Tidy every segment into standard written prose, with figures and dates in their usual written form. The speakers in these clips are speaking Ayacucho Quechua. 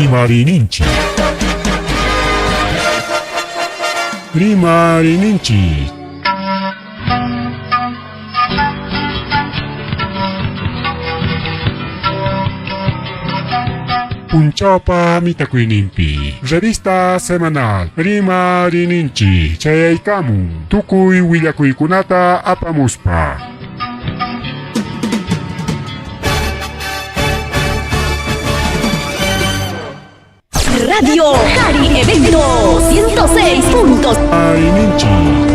Rimariyninchik. Rimariyninchik. Punchawpa mitakuyninpi revista semanal Rimariyninchik chayaykamun tukuy willakuykunata apamuspa. Radio Cari Evento 106 puntos. Rimariyninchik.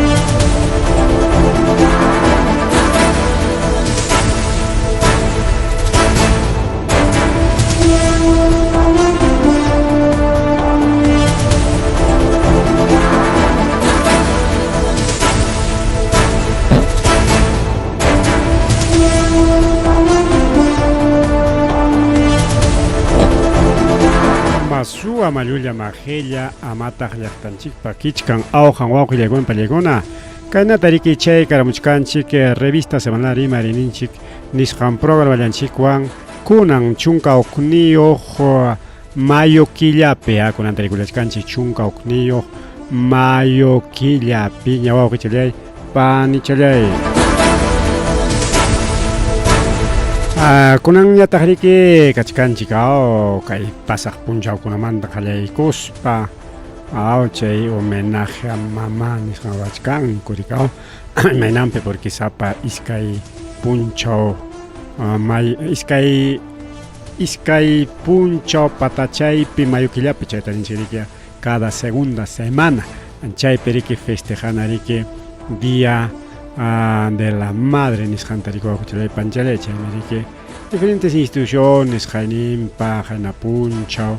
Masuwa mallulla majella amataq llaqtanchikpa kichkan awqan wawqillaykuna pallaykuna kaynata riki chay karamuchkanchik revista semanal Rimariyninchik nisqan programallanchikwan kunan 11 mayo killapi kunan tarikullachkanchik 11 mayo killapi ña wawqichallay panichalay. Kunanñataq riki kachkanchik kay pasaq punchawkunamanta qallaykuspa chay homenaje a mamá nisqan ruwachkanku riki imaynanpi porque sapa iskay punchaw may iskay punchaw patachaypi mayo killapi chayta ninchik riki cada segunda semana chaypi riki festejana riki día de la madre nisqanta riki wawqichalay panchalay chaymi riki diferentes instituciones qayninpa qayna punchaw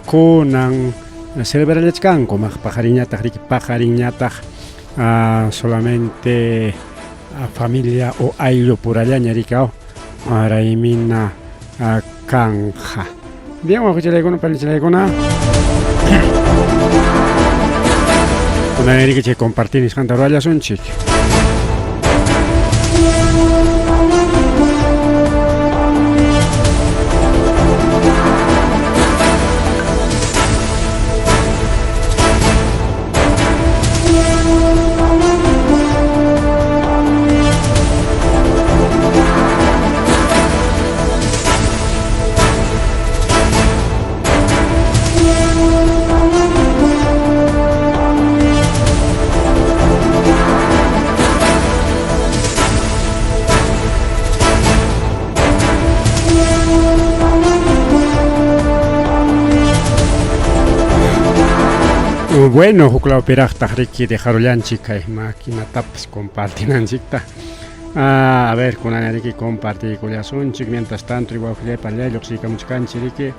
kunan celebrallachkanku maq paqarinñataq riki paqarinñataq solamente familia o ayllu purallaña riki raymina kanja. Bien, wawqichalaykuna panichalaykuna. Kunan riki chay compartir nisqanta ruwallasunchik. Bueno, huklawpiraqtaq riki dejarullanchik kay maquinatapas compartinanchikta. A ver, kunan riki compartiykullasunchik mientras tanto wawqillay panillay lluqsiykamuchkanchik riki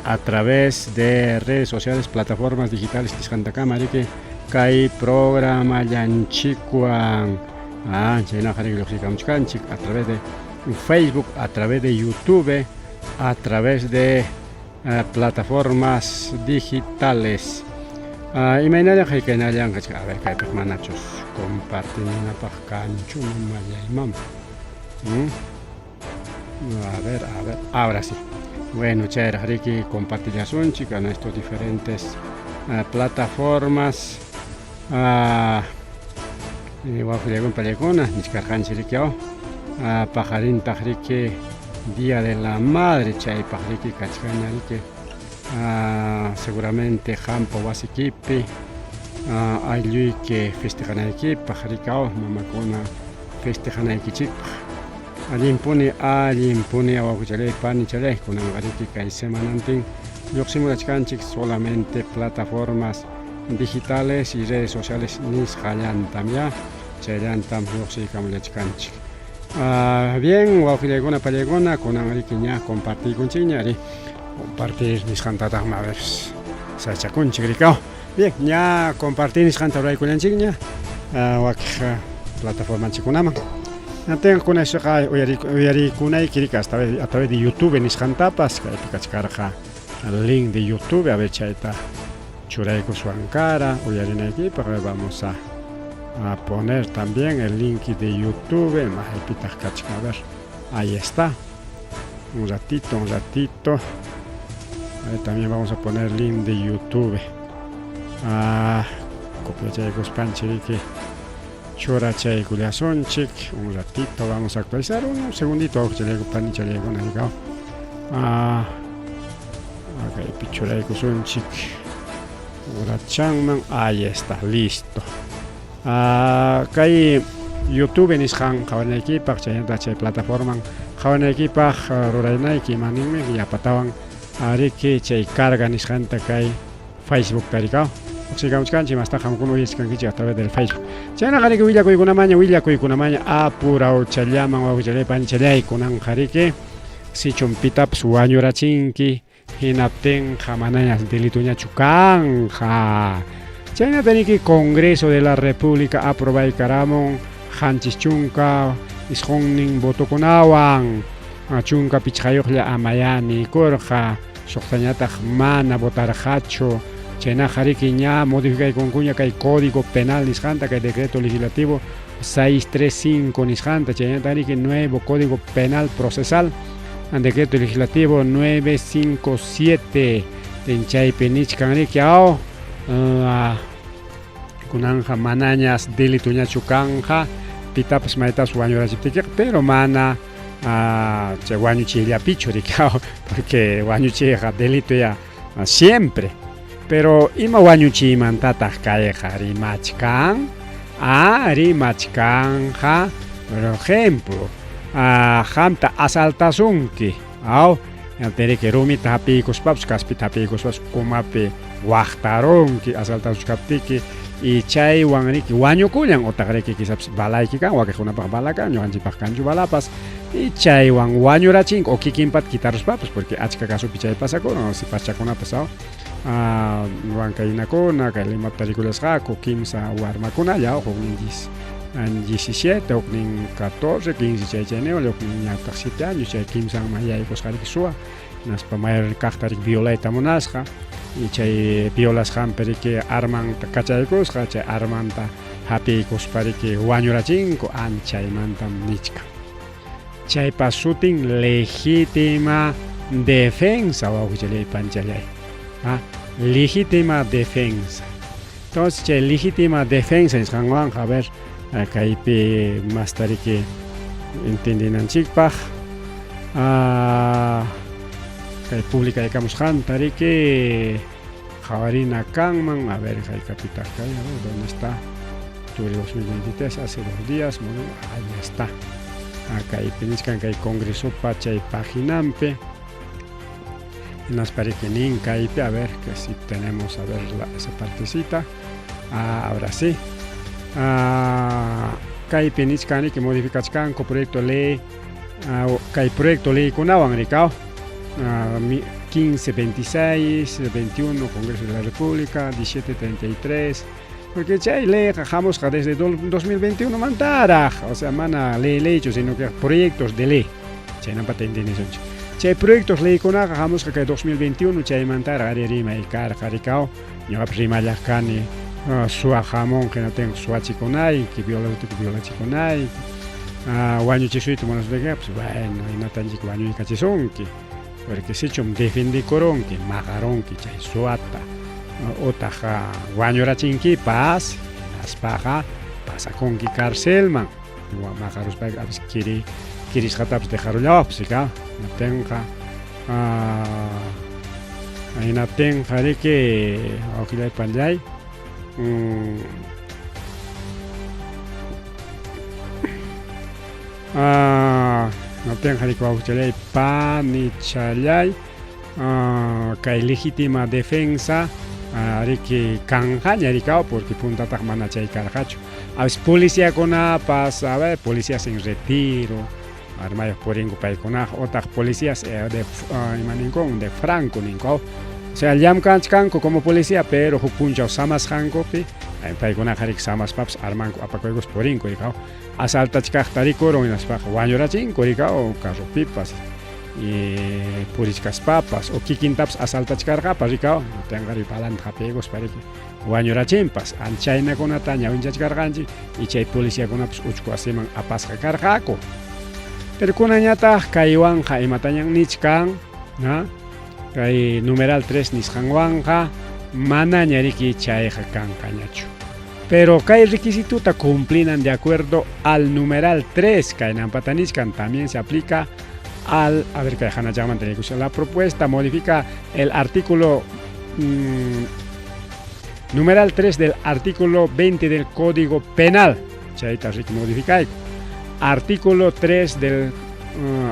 a través de redes sociales, plataformas digitales nisqantakama riki kay programallanchikwan chaynaqa riki lluqsiykamuchkanchik a través de Facebook, a través de YouTube, a través de plataformas digitales. Imaynallan haykaynallan kachkan? A ver, kaypiq manachus compartinapaq kanchu mamallay mama. A ver, ahora sí. Bueno, chayraq riki compartillasunchik a nuestros diferentes plataformas. Wawqillaykuna pallaykuna nichkarqanchik riki paqarintaq riki Día de la Madre chaypaq riki kachkaña riki seguramente qampa wasikipi aylluyki festejanaykipaq riki mamakuna festejanaykichikpaq allinpuni allinpuni wawqichalay panichalay kunanqa riki kay semanantin lluqsimurachkanchik solamente plataformas digitales y redes sociales nisqallantam ya chayllantam lluqsiykamullachkanchik. Bien, wawqillaykuna pallaykuna kunan riki ña compartiykunchikña ri compartir nisqantataqmi a ver sachakunchik riki bien ña compartir nisqanta ruraykullanchikña wakiq plataformanchikkunaman ñatinqakuna isuqa uyarikunayki riki hasta a través de YouTube nisqantapas kaypi kachkarqa link de YouTube a ver chayta churaykuswan kara uyarinaykipaq vamos a poner también el link de YouTube maypitaq kachkan a ver ahí está un ratito un ratito. También vamos a poner link de YouTube. Ah, copiachaykuspanchik churachaykullasunchik. Un ratito vamos a actualizar. Un segundito, panichallaykuna. Ah, kaypi churaykusunchik. Urachanman, ahí está, listo. Ah, kay YouTube nisqan qhawanaykipaq chaynata chay plataforman qhawanaykipaq ruraynayki imaninmi yapatawan ariki chay carga nisqanta kay Facebook tarikaw uqsiykamuchkanchik masta qamkuna uyachkankichik a través del Facebook. Chaynaqa riki willakuykunamaña willakuykunamaña apurawchallaman wawqichalay panichalay kunanqa riki sichum pitapas wañurachinki hinaptinqa manañas delitoñachu kanqa. Chaynata riki Congreso de la República aprobaykaramun 79 votokunawan 15 lla amayá niykurqa suqtañataq mana votarqachu. Chaynaqa riki ña modificaykunkuña kay Código Penal nisqanta kay Decreto Legislativo 635 nisqanta chaynata riki Nuevo Código Penal Procesal Decreto Legislativo 957 chaypi nichkan riki aw kunanqa manañas delitoñachu kanja pitapas maytapas wañurachiptiykiqa pero mana chay wañuchiyllapichu riki porque wañuchiyqa delito ya siempre. Pero ima wañuchiymantataq kayqa rimachkan? Rimachkanja, por ejemplo, qamta asaltasunki, aw riki rumita hapiykuspapas kaspita hapiykuspapas umapi waqtarunki asaltasuchkaptiki y chaywan riki wañukullan otaq riki quizás balayki kan wakiqkunapaq bala kan ñuqanchikpaq kanchu balapas y chaywan wañurachinki o kikinpata quitaruspapas porque achka casupi chay pasakun sipaschakunapas aw huancaynakuna kay Limata rikullasqaku kimsa warmakunalla huknin 17 huknin 14 15 chay chayniwan huknin ñataq 7 años chay kimsanman yaykusqa riki suwa hinaspa mayor kaqta riki violayta munasqa y chay violasqanpi riki armanta kachaykusqa chay armanta hapiykuspa riki wañurachinku anchaymantam nichkan. Chaypa sutin legítima defensa wawqichalay panchalay. Legítima defensa. Entonces chay legítima defensa nisqanwanqa a ver kaypi masta riki entendinanchikpaq kay publicaykamusqanta riki qhawarina kanman a ver haykapitaq kay a ver dónde está octubre 2023 hace 2 días ahí está kaypi nichkan kay congresopa chay paginanpi hinaspa riki nin kaypi a ver que si tenemos a ver esa partecita ahora sí kaypi nichkan riki modificachkanku proyecto ley kay proyecto leykunawan rikaw 15, 26, 21 Congreso de la República 17, 33 porque chay leyqa hamusqa desde 2021 mantaraq o sea mana ley leychu sino que proyectos de ley chaynapata entiendesunchik chay proyectos leykunaqa hamusqa kay 2021 chaymantaraq ari rimay karqa rikaw ñuqapas rimallaq kani suwa hamunqa hinaptinqa suwachikunayki violasutinqa violachikunayki wañuchisuyta munasuptiykiqa bueno hinatanchik wañuykachisunki porque sichum defendikurunki maqarunki chay suwata utaq wañurachinkipas hinaspaqa pasakunki carcelman maqaruspayki a veces kirisqatapas dejarullawaqpas rika hinaptinqa hinaptinqa riki wawqillay panillay hinaptinqa riki wawqichalay panichalay kay legítima defensa riki kanqaña rikaw porque puntataq mana chay karqachu a veces policiakunapas a ver policías en retiro armayuq purinku paykunaqa utaq policías de ima ninku de franco ninku o sea llamkachkanku como policía pero huk punchaw samasqankupi paykunaqa riki samaspapas armanku apakuykuspa purinku rikaw asaltachkaqta rikurun hinaspaqa wañurachinku rikaw carropipas y purichkaspapas o kikintapas asaltachkarqapas rikaw tinqari balanta hapiykuspa riki wañurachinpas anchaynakunata ñawinchachkarqanchik y chay policiakunapas uchku wasiman apasqa karqaku pero kunañataq kaywanqa imatañan nichkan Kay numeral 3 nisqanwanqa manaña riki chayqa kanqañachu. Pero kay requisituta cumplinan de acuerdo al numeral 3 kaynampata nichkan también se aplica al, a ver kay hanachanmanta yaykushan, la propuesta modifica el artículo numeral 3 del artículo 20 del Código Penal. Chayta riki modificayku. Artículo 3 del,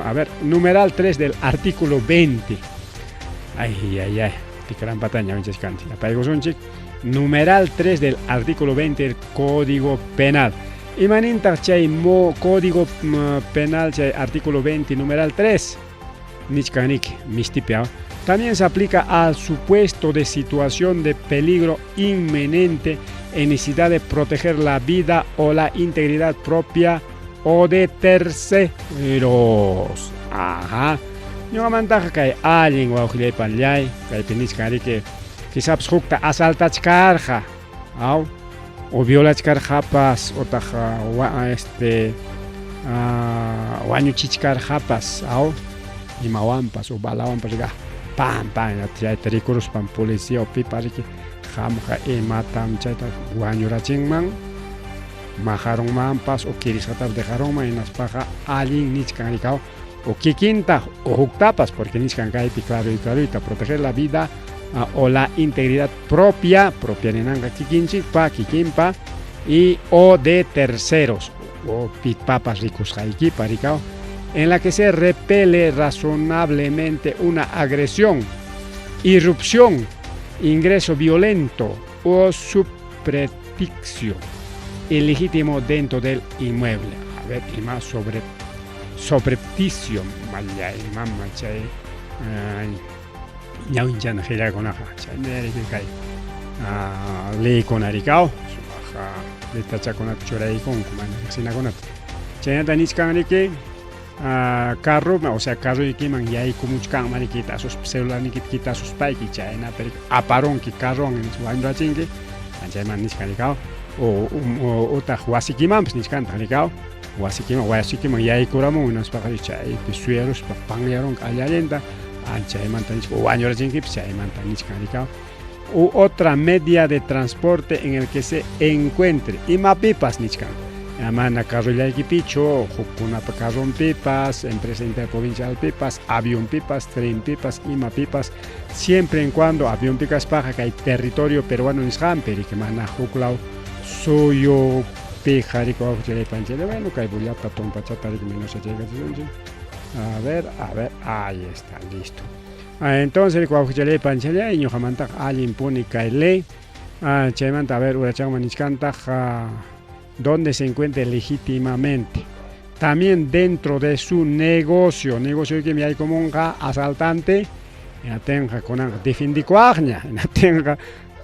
a ver, numeral 3 del artículo 20. Ay, ay, ay, tikrampataña winchachkanchik. Apaykusunchik. Numeral 3 del artículo 20 del Código Penal. Imanintaq chay Código Penal, chay artículo 20, numeral 3? Nichkaniki, mistipi. También se aplica al supuesto de situación de peligro inminente en necesidad de proteger la vida o la integridad propia o de terceros. Ajá. Ñuqamantaqa kay allin wawqillay panillay, kaypi nichkan riki quizás hukta asaltachkarqa, aw, o violachkarqapas, otaq wañuchichkarqapas, aw, imawanpas o balawanpas rika pam pam chayta rikuruspan policía o pipas riki qamqa imatam chayta wañurachinman, maqarunmanpas o kirisqatapas dejarunman, hinaspaqa allin nichkan rikaw o kikinta o huktapas, porque nichkan kaypi claro y claroyta proteger la vida o la integridad propia, propia ninanqa kikinchikpa, kikinpa, y o de terceros, o pipapas rikusqaykipa rikaw, en la que se repele razonablemente una agresión, irrupción, ingreso violento o subrepticio ilegítimo dentro del inmueble. A ver, y más sobre subrepticio, mallay mama chay ñawinchana qillqakunaqa chayniriki kay leykuna rikaw sumaq letrachakunata churaykunku mana riqsinakunata. Chaynata nichkan riki carroman, o sea, carroykiman yaykumuchkanman riki kitasuspa celularniykita kitasuspayki chaynapi riki aparunki carrowan wañurachinki, chayman nichkan rikaw o utaq wasikimanpas nichkantaq rikaw wasikiman yaykuramun hinaspaqa chaypi suyaruspa panyarunki alli-allinta chaymanta nichkan wañurachinkipas chaymanta nichkan rikaw u otra media de transporte en el que se encuentre imapipas nichkan mana carrollaykipichu hukkunapa carronpipas, empresa interprovincialpipas, avionpipas, trenpipas, imapipas, siempre en cuando avionpi kaspaqa kay territorio peruano nisqanpi riki mana huklaw suyupiqa riki wawqichalay bueno kay bullata tumpachata riki menos chaykachisunchik. A ver, ahí está, listo. Entonces wawqichalay panchalay ñuqamantaqa allinpuni kay ley. Chaymanta a ver urachanman nichkantaq donde se encuentre legítimamente. También dentro de su negocio, negocio que hay como un asaltante, tenga con defendikuaqña, tenga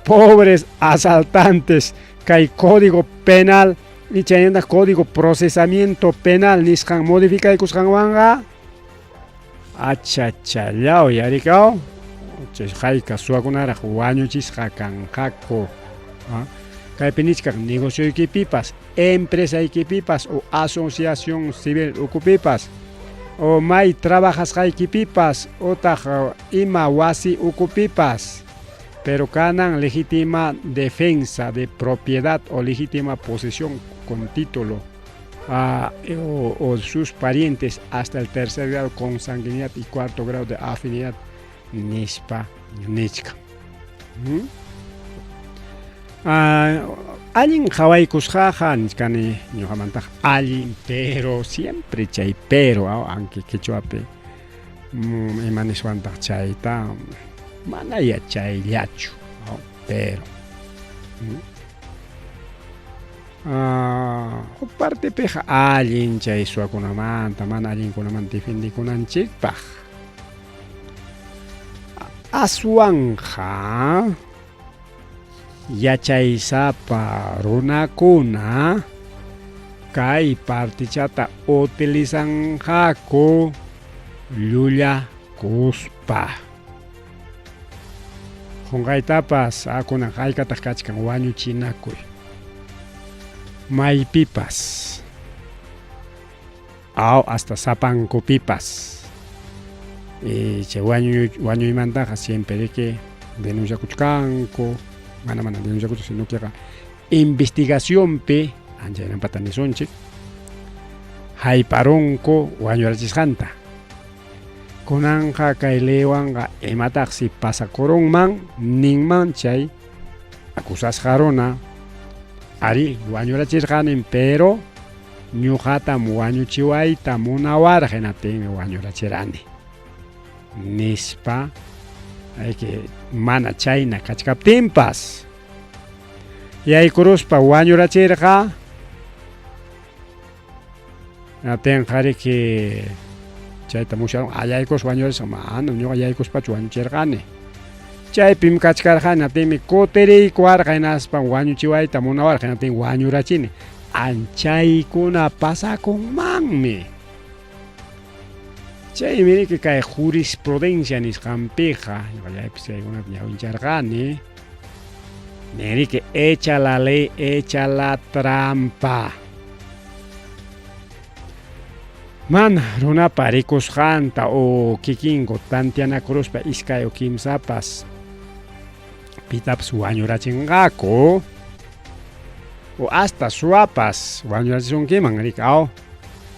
pobres asaltantes, kay código penal, y chaynata código procesamiento penal nisqan modificaykusqanwanqa achachallaw yarikaw chay hayka suwakunaraq wañuchisqa kanqaku. Kaypi nichkan negocioykipipas, empresaykipipas o asociación civil ukupipas o may trabajasqaykipipas otaq ima wasi ukupipas, pero kanan legítima defensa de propiedad o legítima posesión con título o sus parientes hasta el tercer grado consanguinidad y cuarto grado de afinidad nispa nichkan. Allin qhawaykusqaqa nichkani ñuqamantaqa allin, pero siempre chay pero, aunque quechuapi ima niswantaq chayta mana yachayllachu, pero huk partepiqa allin chay suwakunamanta mana allinkunamanta defendikunanchikpaq aswanqa yachaysapa runakuna kay partichata utilizanqaku llullakuspa. Qunqaytapas kunan haykataq kachkan wañuchinakuy maypipas aw hasta sapankupipas. Chay wañuymantaqa siempre riki denunciakuchkanku, mana mana denunciakuchu, sino queqa investigacionpi anchaynampata nisunchik, hayparunku wañurachisqanta. Kunanqa kay leywanqa imataqsi pasakurunman ninman chay acusasqa runa, arí wañurachirqanim, pero ñuqatam wañuchiwayta munawarqa, hinaptinmi wañurachirani nispa, que mana chayna kachkaptinpas yaykuruspa wañurachirqa. Hinaptinqa riki chayta musyarun, ah, yaykuspa wañurachisqa, manam ñuqa yaykuspachu wañuchirqani, chaypim kachkarqani, hinaptinmi kutiriykuwarqa, hinaspa wañuchiwayta munawarqa, hinaptin wañurachini. Anchaykuna pasakunmanmi. Chaymi riki kay jurisprudencia nisqanpiqa, ñuqallaypis chaykunata ñawincharqani, nin riki echa la ley, echa la trampa. Mana runapa rikusqanta o kikinku tantianakuruspa iskay o kimsapas pitapas wañurachinqaku, o hasta suwapas wañurachisunkiman riki, aw,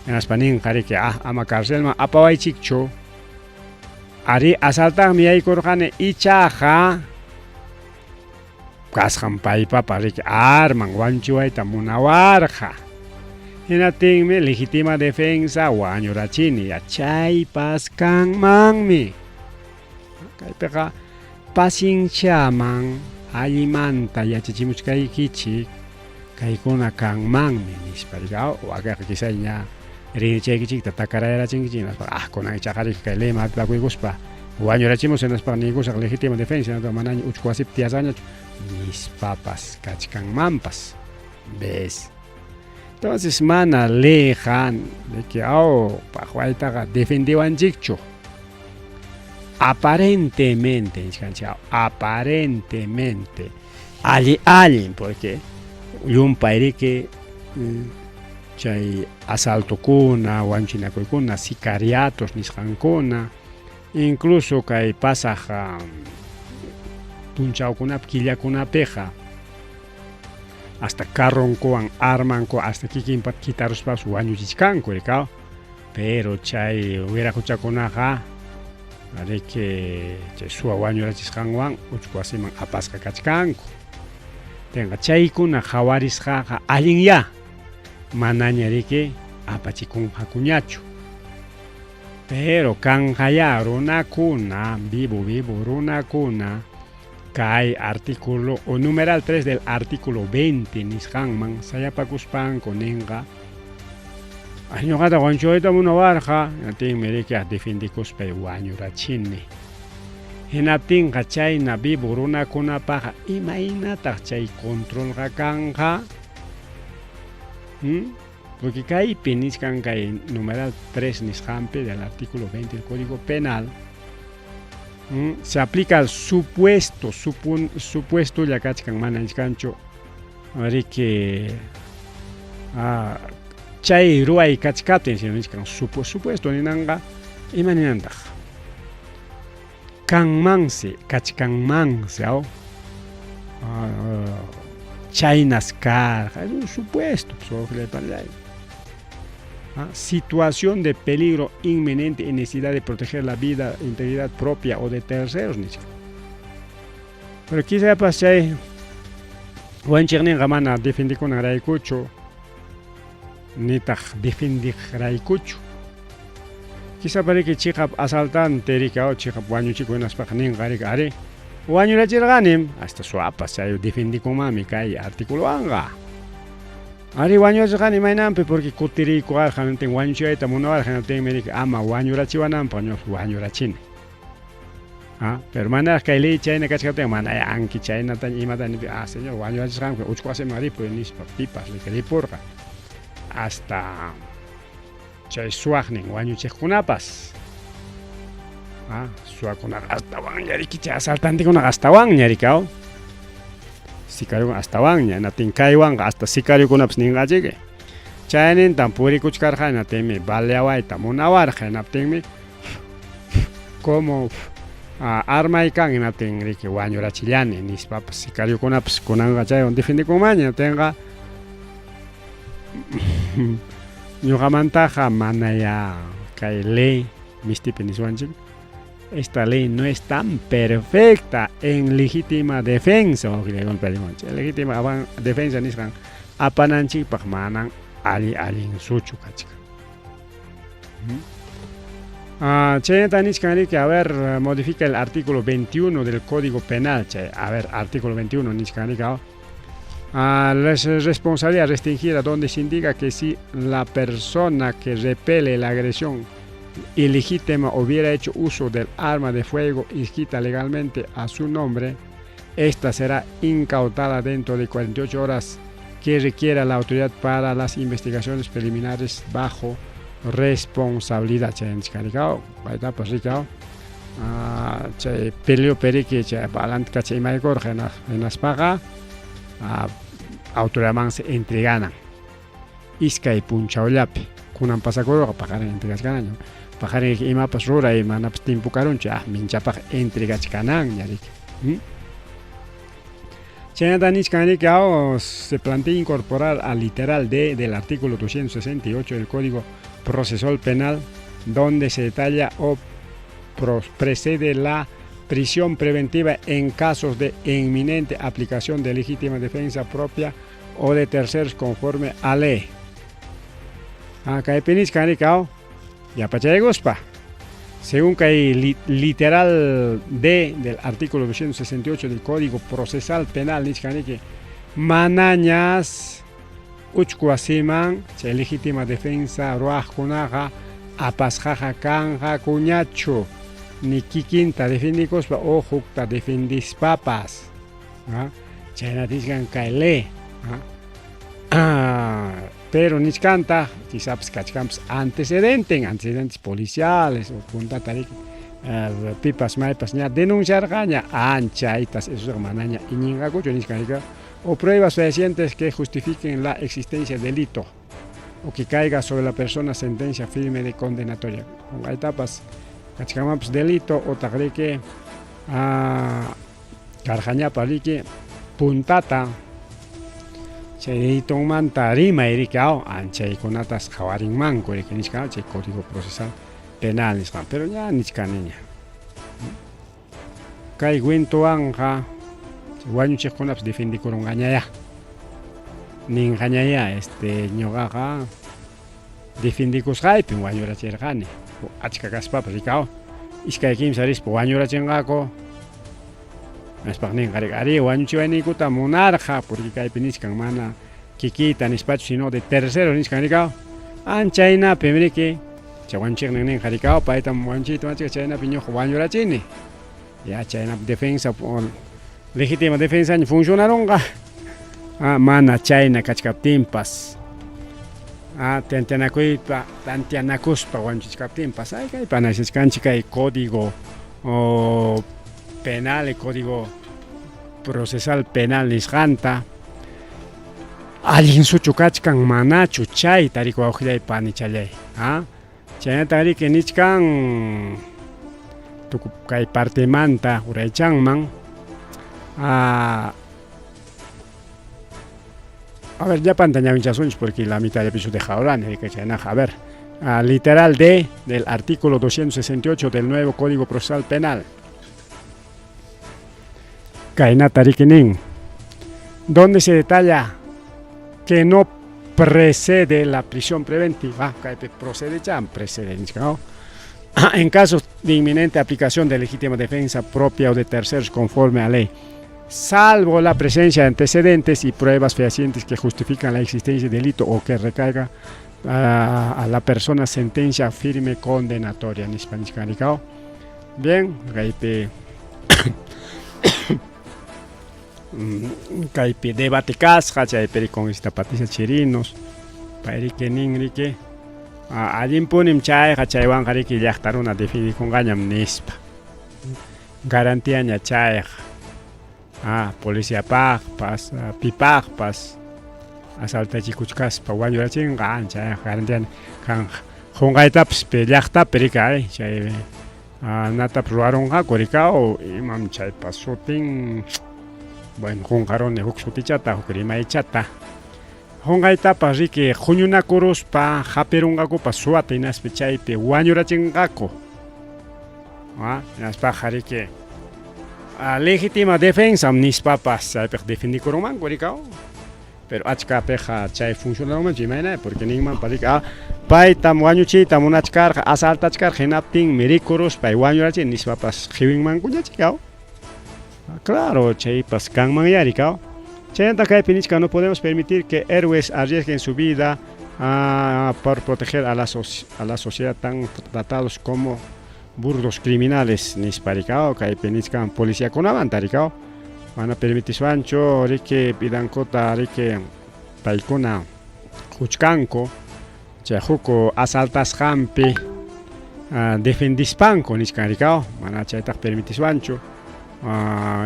hinaspa ninqa riki, ah, ama carcelman apawaychikchu, ari asaltaqmi yaykurqani, ichaqa kasqan paypapa riki arman wañuchiwayta munawarqa, hinaptinmi legítima defensa wañurachini, ya chaypas kanmanmi. Kaypiqa pacienciaman allimanta yachachimuchkaykichik, kaykuna kanmanmi nispa riki, aw, wakinqa quizá ña rinrichaykichikta takarayarachinkichik, hinaspa ah, kunan ichaqa riki kay leyman hap'ipakuykuspa wañurachimus, hinaspa niykusaq legítima defensa, hinaspa manaña uchku wasipi tiyasqañachu nispapas kachkanmanpas, ves. Entonces mana leyqa riki, aw, paqwaytaqa defendiwanchikchu. Aparentemente, nichkanchik, aparentemente alli allin, porque llumpay riki chay asaltokuna, wañuchinakuykuna, sicariatos nisqankuna, incluso kay pasaq punchawkunapi, killakunapiqa hasta carronkuwan, armankuwan, hasta kikinpa quitaruspapas wañuchichkanku, rikaw. Pero chay wiraquchakunaqa riki chay suwa wañurachisqanwan uchku wasiman apasqa kachkanku. Tenqa chaykuna qhawarisqaqa allinyá, manaña riki apachikunqakuñachu. Pero kanqayá runakuna, vivo vivo runakuna, kay artículo o numeral 3 del artículo 20 nisqanman sayapakuspanku ninqa, ay ñuqata wañuchiwayta munawarqa, hinaptinmi riki defendikuspay wañurachini. Hinaptinqa chayna vivo runakunapaqqa imaynataq chay controlqa kanqa? Porque kaypi nichkan kay numeral 3 nisqanpi del artículo 20 del Código Penal, se aplica al supuesto, supuesto kachkan mana nichkanchu riki chay ruway kachkaptin, sino nichkan supuesto ninanqa ima ninantaq? Kanmansi, kachkanmansi, aw, chaynas karqa, es un supuesto, pues, situación de peligro inminente y necesidad de proteger la vida, integridad propia o de terceros, nichkan. Pero quizás chay wanchiqninqa mana defendikunanraykuchu, nitaq defendiqraykuchu. Quizá pariki chiqap asaltante riki, aw, chiqap wañuchikuq hinaspaqa ninqa riki, ari wañurachirqanim, hasta suwapas chay defendikunmanmi kay articulowanqa. Ari wañurachirqani imaynanpi, porque kutiriykuwarqa, hinaptin wañuchiwayta munawarqa, hinaptinmi riki ama wañurachiwananpaq ñuqa wañurachini. Ah, pero manaraq kay ley chayna kachkaptin mana anki chaynata imata nipi, ah, señor wañurachisqanku uchku wasiman ripuy nispa pipas riki ripurqa. Hasta chay suwaqnin wañuchiqkunapas, ah, suwakunaqa astawanña riki, chay asaltantekunaqa astawanña riki, aw, sicariokunaqa astawanña, hinaptin kaywanqa hasta sicariokunapas ninqachiki. Chaynintam purikuchkarqa, hinaptinmi baleawayta munawarqa, hinaptinmi Como armay kan hinaptin riki wañurachillani nispapas sicariokunapas kunanqa chaywan defendekunmanña hinaptinqa ñuqamantaqa manaya kay ley mistipi niswanchik esta ley no es tan perfecta en legítima defensa legítima defensa nisqan apananchikpaq manan alli allin suchu kachkan. Chaynata nichkan riki, a ver, modifica el artículo 21 del Código Penal. Chay, a ver, artículo 21 nichkan riki, la responsabilidad restringida donde se indica que si la persona que repele la agresión ilegítima hubiera hecho uso del arma de fuego inscrita legalmente a su nombre, esta será incautada dentro de 48 horas que requiera la autoridad para las investigaciones preliminares bajo responsabilidad. Chay nichkan paytapas rikao chay peleo periki chay balanta chay imaykurqa hinaspaqa autoridadmansi entreganan iskay punchawllapi kunan pasakurqa paqarin entregachkanaña paqarin imapas ruray manapas timpu karunchu minchapaq entregachkananña riki. Chaynata nichkan riki se plantea incorporar al literal D del artículo 268 del Código Procesal Penal, donde se detalla o precede la prisión preventiva en casos de inminente aplicación de legítima defensa propia o de terceros conforme a ley. Kaypi nichkan riki yapachaykuspa según kay literal D del artículo 268 del Código Procesal Penal nichkan riki manañas uchku wasiman chay legítima defensa ruwaqkunaqa apasqaqa kanqakuñachu ni kikinta defendikuspa o hukta defendispapas chayna nichkan kay ley. Pero nichkantaq quizás kachkanpas antecedentes, antecedentes policiales o puntata riki pipas maypas ña denunciarqaña anchaytas eso manaña iñinqakuchu nichkan o pruebas fehacientes que justifiquen la existencia de delito o que caiga sobre la persona sentencia firme de condenatoria. Qunqaytapas kachkanmanpas delito otaq riki karqañapas riki puntata chay delitonmanta rimay riki anchaykunatas qhawarinmanku riki nichkan chay Código Procesal Penal nisqan, pero ña nichkaniña kay cuentowanqa wañuchiqkunapas defendikurunqañaya ninqañaya ñuqaqa defendikusqaypim wañurachirqani achka kaspapas rikaw iskay kimsa rispa wañurachinqaku nispaq ninqa riki ari wañuchiwayniykuta munarqa porque kaypi nichkan mana kikiyta nispachu sino de tercero nichkan rikaw anchaynapim riki chay wañuchiqnin ninqa rikaw paytam wañuchiyta munachika chaynapi ñuqa wañurachini ya chaynapi defensa legítima defensaña funcionarunqa mana chayna kachkaptinpas tantianakuypa tantianakuspa wañuchichkaptinpas ay kaypa analizachkanchik kay Código Penal, el Código Procesal Penal nisqanta allin suchu kachkan manachu chayta riki wawqillay panichallay chaynataq riki nichkan tukuy kay partemanta uraychanman a ver llapanta ñawinchasunchik porque la mitad llapichu dejadorani chaynaqa a ver literal D del artículo 268 del nuevo Código Procesal Penal kaynata riki nin donde se detalla que no precede la prisión preventiva, kaypi procede chan precede nichkan en caso de inminente aplicación de legítima defensa propia o de terceros conforme a ley, salvo la presencia de antecedentes y pruebas fehacientes que justifican la existencia de delito o que recaiga a la persona sentencia firme condenatoria nispa nichkan rikaw. Bien, kaypi kaypi debate kasqa chaypi congresista Patricia Chirinos pay riki nin riki allinpunim chayqa chaywanqa riki llaqta runa defendikunqañam nispa garantiaña chayqa policiapaqpas pipaqpas asaltachikuchkaspa wañurachinqa chayqa garantiaña kanqa qunqaytapas llaqtapi riki ay chay Natapas ruwarunqaku rikaw, imam chaypa sutin, bueno, qunqaruni huk sutichata, huk rimaychata. Qunqaytapas riki huñunakuruspa hapirunqakupas suwata hinaspa chaypi wañurachinqaku. Hinaspaqa riki legítima defensam nispapas chaypiqa defendikurunmanku rikaw. Pero achkapiqa chay funcionarunmanchu imayna, porque ninmanpas riki paytam wañuchiyta munachkarqa, asaltachkarqa hinaptinmi rikuruspa wañurachin nispapas qiwinmankuña chikaw. Claro, chaypas kanmanyá rikaw. Chaynataq kaypi nichkan no podemos permitir que héroes arriesguen su vida por proteger a la, a la sociedad tan tratados como burdos criminales nispa rikaw. Kaypi nichkan policiakunamanta rikaw. Mana permitiswanchu riki vidankuta riki paykuna huchkanku chay huk asaltasqanpi defendispanku nichkan rikaw, mana chaytaqa permitiswanchu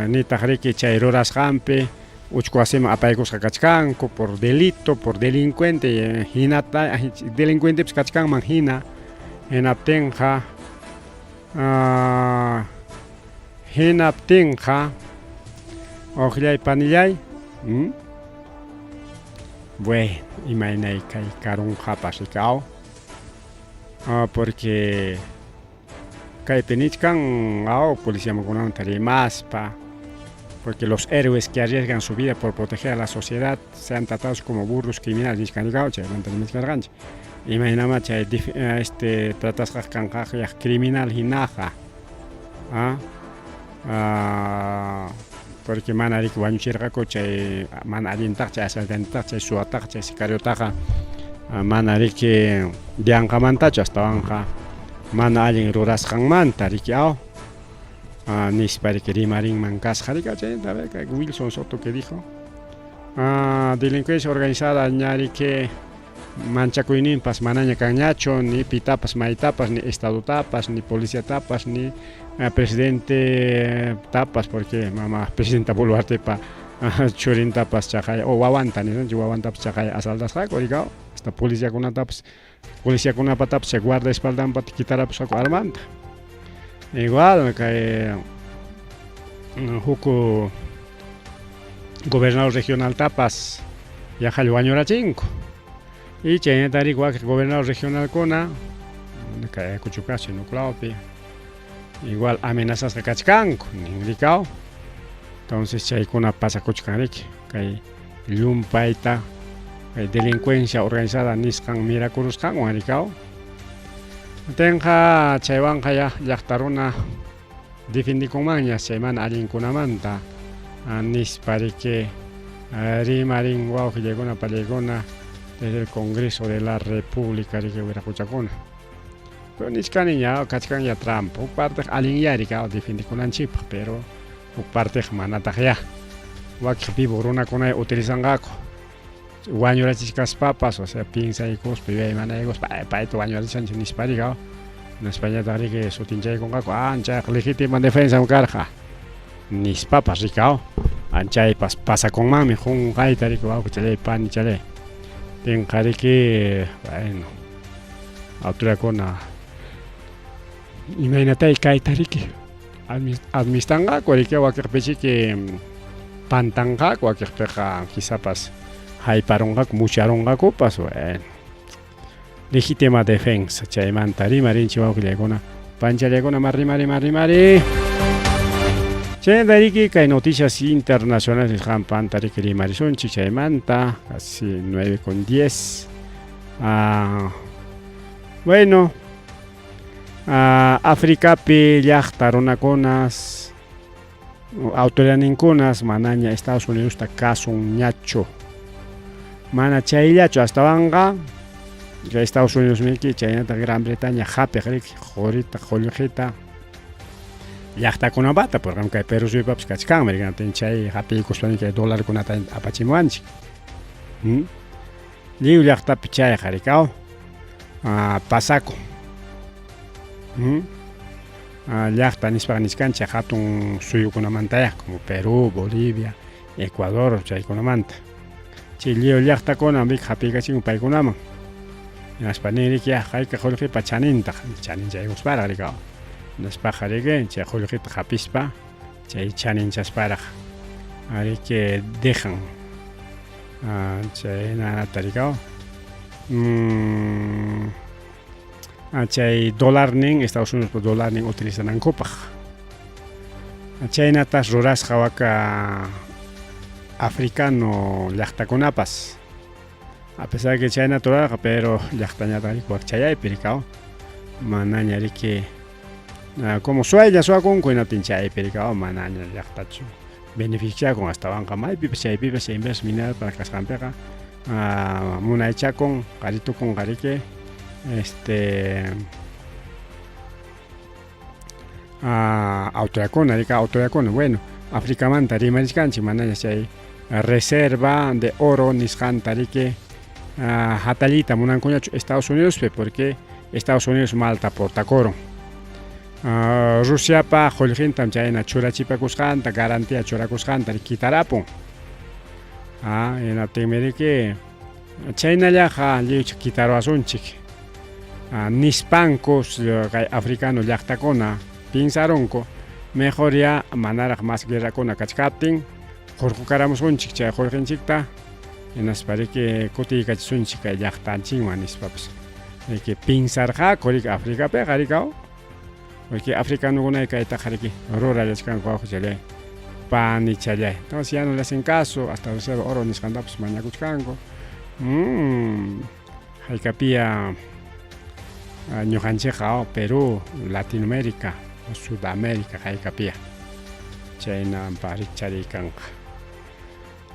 nitaq riki chay rurasqanpi uchku wasiman apaykusqa kachkanku por delito, por delincuente hinata delincuentepas kachkanman hina hinaptinqa hinaptinqa uqllay panillay bueno imaynay kay karunqapas rikaw porque kaypi nichkan aw policiakunamanta rimaspa porque los héroes que arriesgan su vida por proteger a la sociedad sean tratados como burros criminales nichkan rikaw chaymanta rimachkarqanchik imaynama chay este tratasqa kanqa criminal hinaqa porque mana riki wañuchirqaku chay mana allintaq chay asaltantetaq chay suwataqa chay sicariotaqa mana riki yanqamantachu astawanqa mana allin rurasqanmanta riki aw nispa riki rimarinman kasqa riki chaynata Wilson Soto que dijo delincuencia organizada ña riki manchakuyninpas manaña kanñachu ni pitapas maytapas ni estadotapas ni policiatapas ni presidente tapas porque mama presidenta Boluartepa churintapas chaqay o wawanta nisunchik wawantapas chaqay asaltasqaku rikaw hasta policiakunatapas policiakunapatapas chay guardaespaldanpata quitarapusqaku armanta igual kay huk gobernador regionaltapas yaqalla wañurachinku y chaynata riki wakin gobernador regionalkuna kay Ayacucho Nuclaopi igual amenazasqa kachkanku nin rikaw entonces chaykuna pasakuchkan riki kay llumpayta kay delincuencia organizada nisqan mirakurusqanwan rikaw tinqa chaywanqa ya llaqta runa defendikunmanña chay mana allinkunamanta nispa riki rimarin wawqillaykuna pallaykuna desde el Congreso de la República riki wiraquchakuna pero nichkaniña kachkanña trampa huk parteq allinyá rikaw defendikunanchikpaq pero huk parteq manataq ya wakiq vivo runakunaya utilizanqaku wañurachichkaspapas o sea piensaykuspa yuyaymanaykuspa payta wañurachishanchik nispa rikaw nispañataq riki sutinchaykunqaku anchayqa legítima defensam karqa nispapas rikaw anchaypas pasakunmanmi qunqayta riki wawqichalay panichalay tinqa riki bueno autoridadkuna imaynatay kayta riki administranqaku riki wakiqpichiki pantanqaku wakiqpiqa quizapas hayparunqaku mucharunqakupas bueno legítima defensa chaymanta rimarinchik wawqillaykuna panchallaykuna ma rimari ma rimari chaymanta riki kay noticias internacionales nisqanpanta riki rimarisunchik chaymanta casi 9 con 10 bueno Africapi llaqta runakunas autoridadninkunas manaña Estados Unidosta kasunñachu mana chayllachu astawanqa Estados Unidos miki chaynataq Gran Bretaña hapiq riki qurita qullqita llaqtakunapata porque kay Perú suyupapas kachkanmi riki chay hapiykuspa kay dolarkunata apachimuwanchik lliw llaqtapi chayqa rikaw pasakun llaqta nispaqa nichkanchik hatun suyukunamantayaq como Perú, Bolivia, Ecuador chaykunamanta chay lliw llaqtakuna riki hapiykachinku paykunaman hinaspa nin riki hayka qullqipa chanintaq chaninchaykusparaq rikaw. Nispaqa riki chay qullqita hapispa chay chaninchasparaq riki dejan. Chaynata rikaw. Chay dolarnin Estados Unidospa dolarnin utilizanankupaq. Chaynatas rurasqa waka africano llaqtakunapas. A pesar de que chaynata rurarqa, pero llaqtañataq riki wakchayaypi rikaw. Manaña riki como suaylla suwakunku hinaptin chaypi rikaw manaña llaqtachu beneficiakun astawanqa maypipas chaypipas chay empresas mineralpa kasqanpiqa munaychakun qaritukunqa riki este autoridadkuna riki autoridadkuna bueno Africamanta rimarichkanchik manaña chay reserva de oro nisqanta riki hatalliyta munankuñachu Estados Unidospi porque Estados Unidos malta portakurun. Rusiapa qullqintam chayna churachipakusqanta, garantía churakusqanta quitarapun. Hinaptinmi riki chaynallaqa lliwcha quitaruwasunchik. Nispankus kay africano llaqtakuna piensarunku mejor ya manaraq mas guerrakuna kachkaptin hurqukaramusunchik chay qullqinchikta hinaspa riki kutiykachisunchik kay llaqtanchikman nispapas. Riki piensarqaku riki Africapiqa rikaw. Porque africanokuna kaytaqa riki rurallachkanku wawqichalláy, panichalláy. Entonces ya no le hacen caso, hasta reserva oro nisqantapas mañakuchkanku. Haykapia ñuqanchikqa Perú, Latinoamérica, Sudamérica haykapia chaynampa rikchariy kanqa.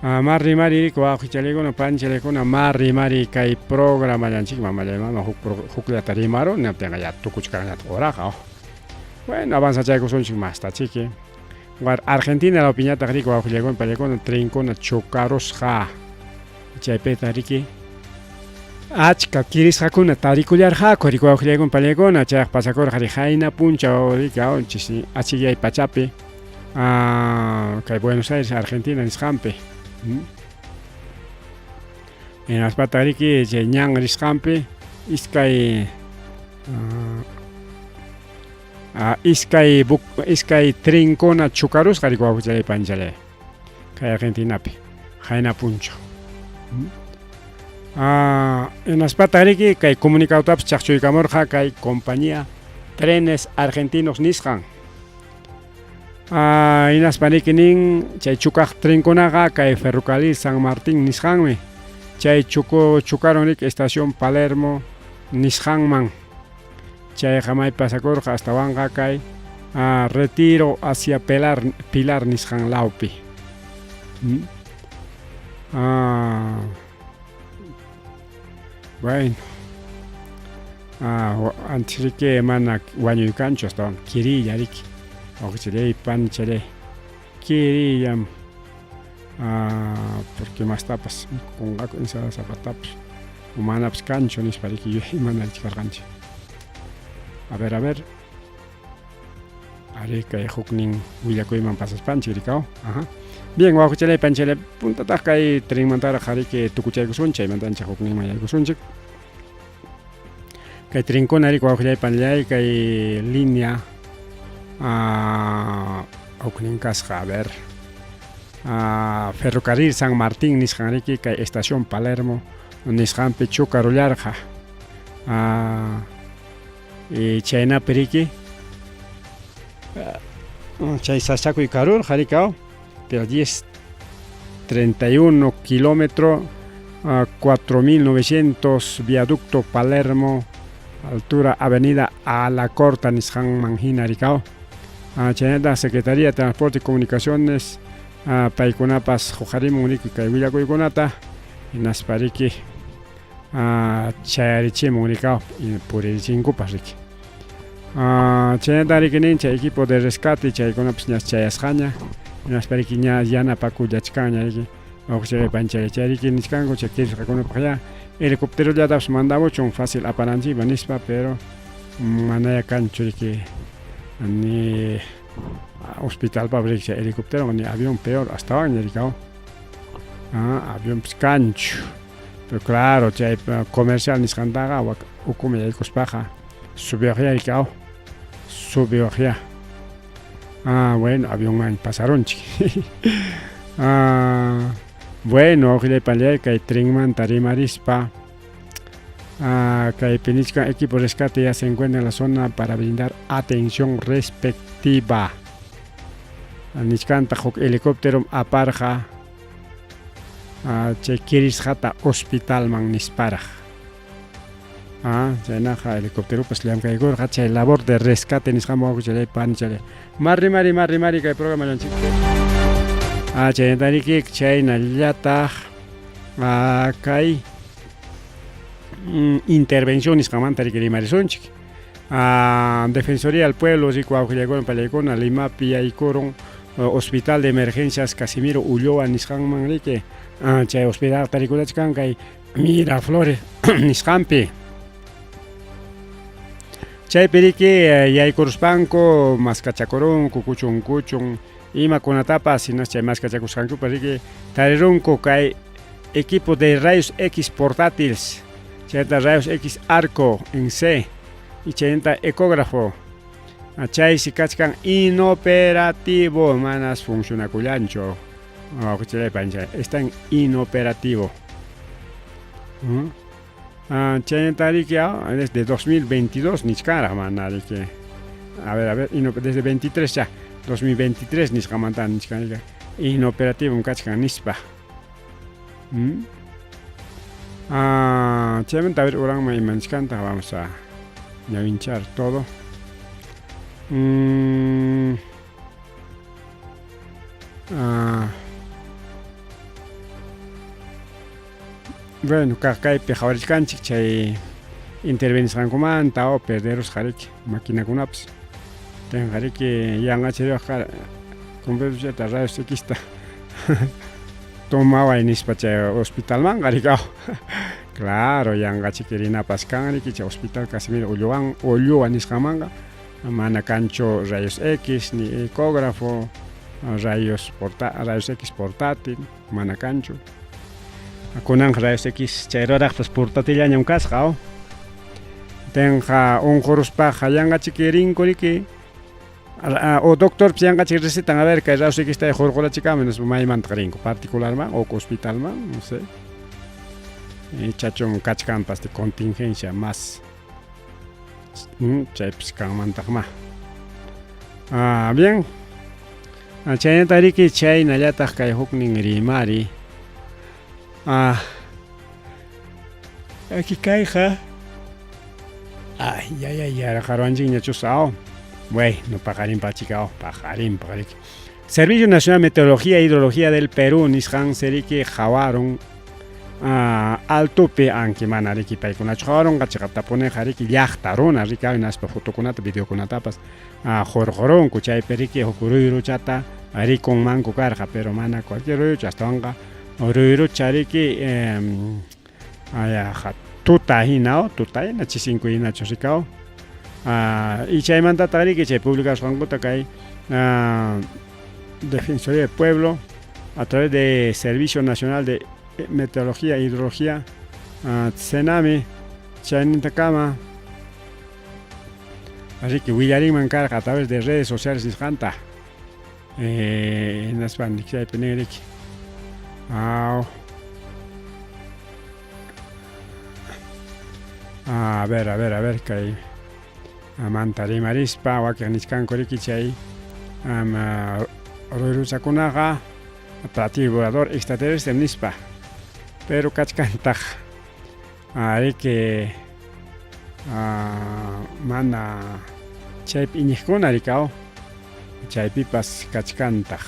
Ma rimari wawqichallaykuna panichallaykuna ma rimari kay programallanchik mamallay mama huk hukllata rimaruni niptinqa ya tukuchkanñataq horaqa. Bueno, avanzachaykusunchik mastachiki. Argentina lawpiñataq riki wawqillaykuna panillaykuna trenkuna chocarusqa. Chaypitaq riki achka kirisqakuna tarikullarqaku riki wawqillaykuna panillaykuna chayqa pasakurqa riki qayna punchaw riki chisi achikyay pachapi kay Buenos Aires Argentina nisqanpi. Hinaspataq riki chay ñan risqanpi iskay iskay iskay trenkuna chocarusqa riki wawqichalay panichalay kay Argentinapi qayna punchaw. Hinaspataq riki kay comunicadotapas chaqchuykamurqa kay compañía Trenes Argentinos nisqan. Hinaspa riki nin chay chukaq trenkunaqa kay Ferrocarril San Martín nisqanmi. Chay chocaron riki estación Palermo nisqanman. Chayqa may pasakurqa astawanqa kay Retiro hacia Pilar, Pilar nisqan lawpi. Bueno. Antes riki mana wañuykanchu astawan kirilla riki. Wawqichalay panichalay kirillam porque mastapas mikukunqaku ensalada zapatapas o manapas kanchu nispa riki yuyay richkarqanchik. A ver, a ver. Ari kay huknin willakuyman pasaspanchik rikaw. Ajá. Bien, wawqichalay panichalay puntataq kay trenmantaraq riki tukuchaykusunchik chaymantanchik hukninman yaykusunchik. Kay trenkuna riki wawqillay panillay kay línea huknin kasqa a ver Ferrocarril San Martín nisqan riki kay estación Palermo nisqanpi chocarullarqa. Chaynapi riki chay sasakuy karurqa rikaw pero 10.31 kilómetro 4900 viaducto Palermo altura avenida Alacorta nisqanman hina rikaw. Chaynataq Secretaría de Transporte y Comunicaciones paykunapas huqarimun riki kay willakuykunata hinaspa riki chayarichimun rikaw puririchinkupas riki. Chaynataq riki nin chay equipo de rescate chaykunapas ña chayasqaña hinaspa riki ña yanapakullachkanña riki wawqichalay panichalay chay riki nichkanku chay kirisqakunapaq ya helicópterollatapas mandamuchun fácil apananchikpaq nispa pero manaya kanchu riki ni hospitalpaq riki chay helicóptero ni avión peor astawanña rikaw. Avionpas kanchu pero claro chay comercial nisqantaqa ukuman yaykuspaqa subiqya rikaw. Subiwaqyá. Ah, bueno, avionman pasarunchik. Ah, bueno, wawqillay panillay kay trenmanta rimarispa ah, kaypi nichkan equipo rescate ya se encuentra en la zona para brindar atención respectiva. Nichkantaq huk helicóptero aparqa ah, chay kirisqata hospitalman nisparaq. Ah, chaynaqa helicópteropas llamkaykurqa chay labor de rescate nisqanman wawqichalay panichalay. Marri mari marri mari kay programallanchik. Ah, chaynatariki chaynallataq ah, kay intervención nisqanmanta riki rimarisunchik. Ah, Defensoría del Pueblo riku wawqillaykuna pallaykuna Limapi yaykurun Hospital de Emergencias Casimiro Ulloa nisqanman riki. Ah, chay hospital tarikurachkan kay Miraflores nisqanpi. Chaypi riki yaykuruspanku maskachakurunku kuchun kuchun imakunatapas hinas chay maskachakusqankupas riki tarirunku kay equipo de rayos X portátiles chayta rayos X arco en C y chaynata ecógrafo chaysi kachkan inoperativo manas funcionakullanchu. Está en inoperativo. Chaynata riki desde 2022 nichkanraq mana riki. A ver, a ver, desde 23 ya, 2023 nisqamanta nichkan riki. Inoperativo kachkan nispa. Chaymanta a ver uranman ima nichkanta vamos a ñawinchar todo. Bueno, kaq kaypi qhawarichkanchik chay intervenisqankumanta o perderusqa riki maquinakunapas. Tenqa riki yanqachiriwaq kara computadorchata rayos Xta tomaway nispa chay hospitalmanqa riki Claro, yanqachiki rinapas kan riki chay hospital Casimiro Ulloan Ulloa nisqanmanqa mana kanchu rayos X ni ecógrafo rayos porta rayos X portátil mana kanchu. Kunanqa rayos X chay ruraqpas portátillañam kasqa o. Tenqa unquruspaqa yanqachiki rinku riki o doctorpas yanqachiki recetan a ver kay rayos Xta hurqurachikamuy nispa maymantaq rinku particularman o hospitalman no sé. Ichachum kachkanpas de contingencia más chaypis kanmantaqma. Ah, bien. Chaynata riki chaynallataq kay huknin rimari. Ah, aquí kayqa ay ya ya yaraqaruwanchikñachus aw. Bueno, paqarinpaq chika paqarinpaq riki. Servicio Nacional de Meteorología e Hidrología del Perú nisqan seriki qhawarun altopi anki mana riki paykunachu qhawarunqa chiqaptapuniqa riki llaqta runa riki hinaspa fotokunata videokunatapas hurqurunku chaypi riki huk ruyruchata rikunmanku karqa pero mana cualquier ruyrucha astawanqa ruyrucha riki tuta hina tuta hina chisinku hinachu rikaw y chaymantataq riki chay publicasqankuta kay Defensoría del Pueblo a través de Servicio Nacional de Meteorología e Hidrología SENAMI chaynintakama riki willarinman karqa a través de redes sociales nisqanta hinaspa chaypi nin riki aw a ver a ver a ver kay manta rimarispa wakiq nichkanku riki chay ruyruchakunaqa platillo volador extraterrestre nispa pero kachkantaq riki mana chaypi iñiqkuna rikaw chaypipas kachkantaq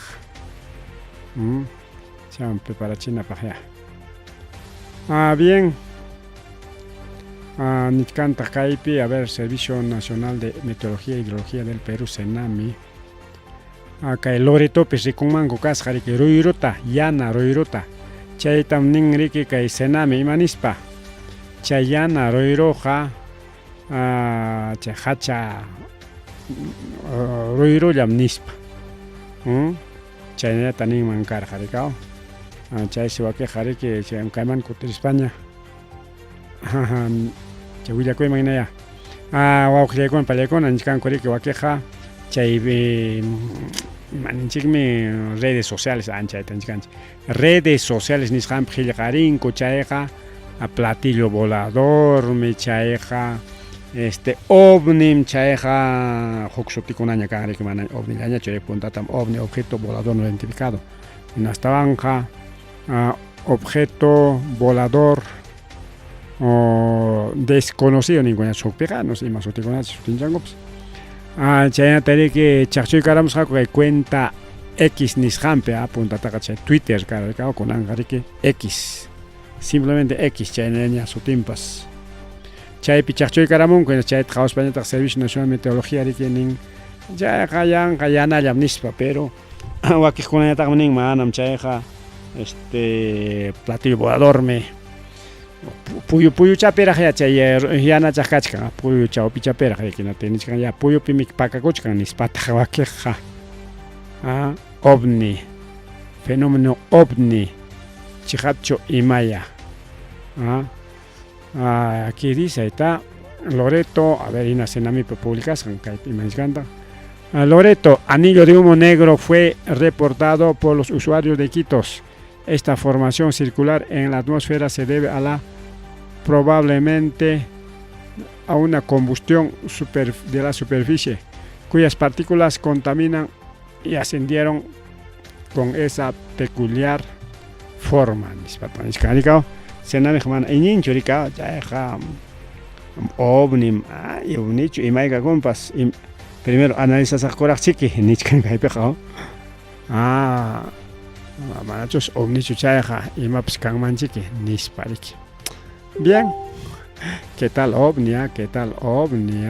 chaywan preparachinapaq ya. Bien. Nichkantaq kaypi a ver Servicio Nacional de Meteorología e Hidrología del Perú SENAMI kay Loretopis rikunmanku kasqa riki ruyruta yana ruyruta chaytam nin riki kay SENAMI ima nispa chay yana ruyruqa chay hacha ruyrullam nispa chaynallata ninman karqa rikaw chaysi wakiqa riki chay kayman kutirispaña chay willakuyman hinaya. Ah, wawqillaykuna pallaykuna nichkanku riki wakiqa chay ima ninchikmi redes sociales anchayta nichkanchik. Redes sociales nisqanpi qillqarinku chayqa platillo voladormi chayqa este ovnim chayqa huk sutikunaña kan riki mana ovnillañachu puntatam ovni objeto volador no identificado hinastawanqa objeto volador o desconocido ninkuña hukpiqa no sé ima sutikunachus sutinchankupas chaynata riki chaqchuykaramusqaku kay cuenta X nisqanpi puntataqa chay Twitter karqa kunanqa riki X simplemente X chaynaña sutinpas chaypi chaqchuykaramunku chayta qhawaspañataq Servicio Nacional de Meteorología riki nin chayqa yanqa yanallam nispa pero wakiqkunañataqmi nin manam chayqa este platillo voladormi puyu puyuchapiraq ya chay yanachaq kachkan puyu chawpichapiraq riki nichkan ya puyupimi pakakuchkan nispataq wakiqqa ovni fenómeno ovni chiqapchu imaya aquí dice ahí está Loreto a ver ina Senamipa publicasqan kaypi ima nichkanta Loreto anillo de humo negro fue reportado por los usuarios de Iquitos. Esta formación circular en la atmósfera se debe a la probablemente a una combustión de la superficie, cuyas partículas contaminan y ascendieron con esa peculiar forma. Senamiq mana iñinchu rika chayqa ovnim ay ovnichu imaykakunpas primero analizasaqkuraqchiki nichkan kaypiqa manachus ovnichu chayqa imapas kanmanchiki nispa riki. Bien, ¿qué tal ovni? ¿Qué tal ovni?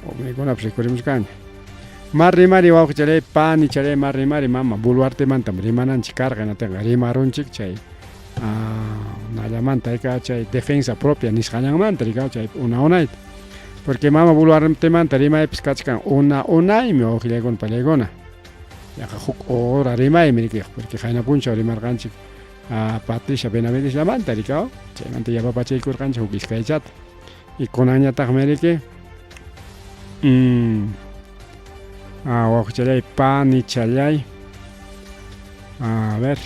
Ovnikunapas rikurimuchkanña. Mar rimari wawqichalay panichalay mar rimari mama Boluartemantam rimananchik karqa hinatinqa rimarunchik chay nallamanta rika chay defensa propia nisqallanmanta rika chay una unayta porque mama Boluartemanta rimaypis kachkan una unaymi wawqillaykuna pallaykuna yaqa huk hora rimaymi riki porque qayna punchaw rimarqanchik Patricia Benavidesllamanta rika chaymanta yapapachaykurqanchik huk iskaychata y kunanñataqmi riki wawqichalay panichalay a ver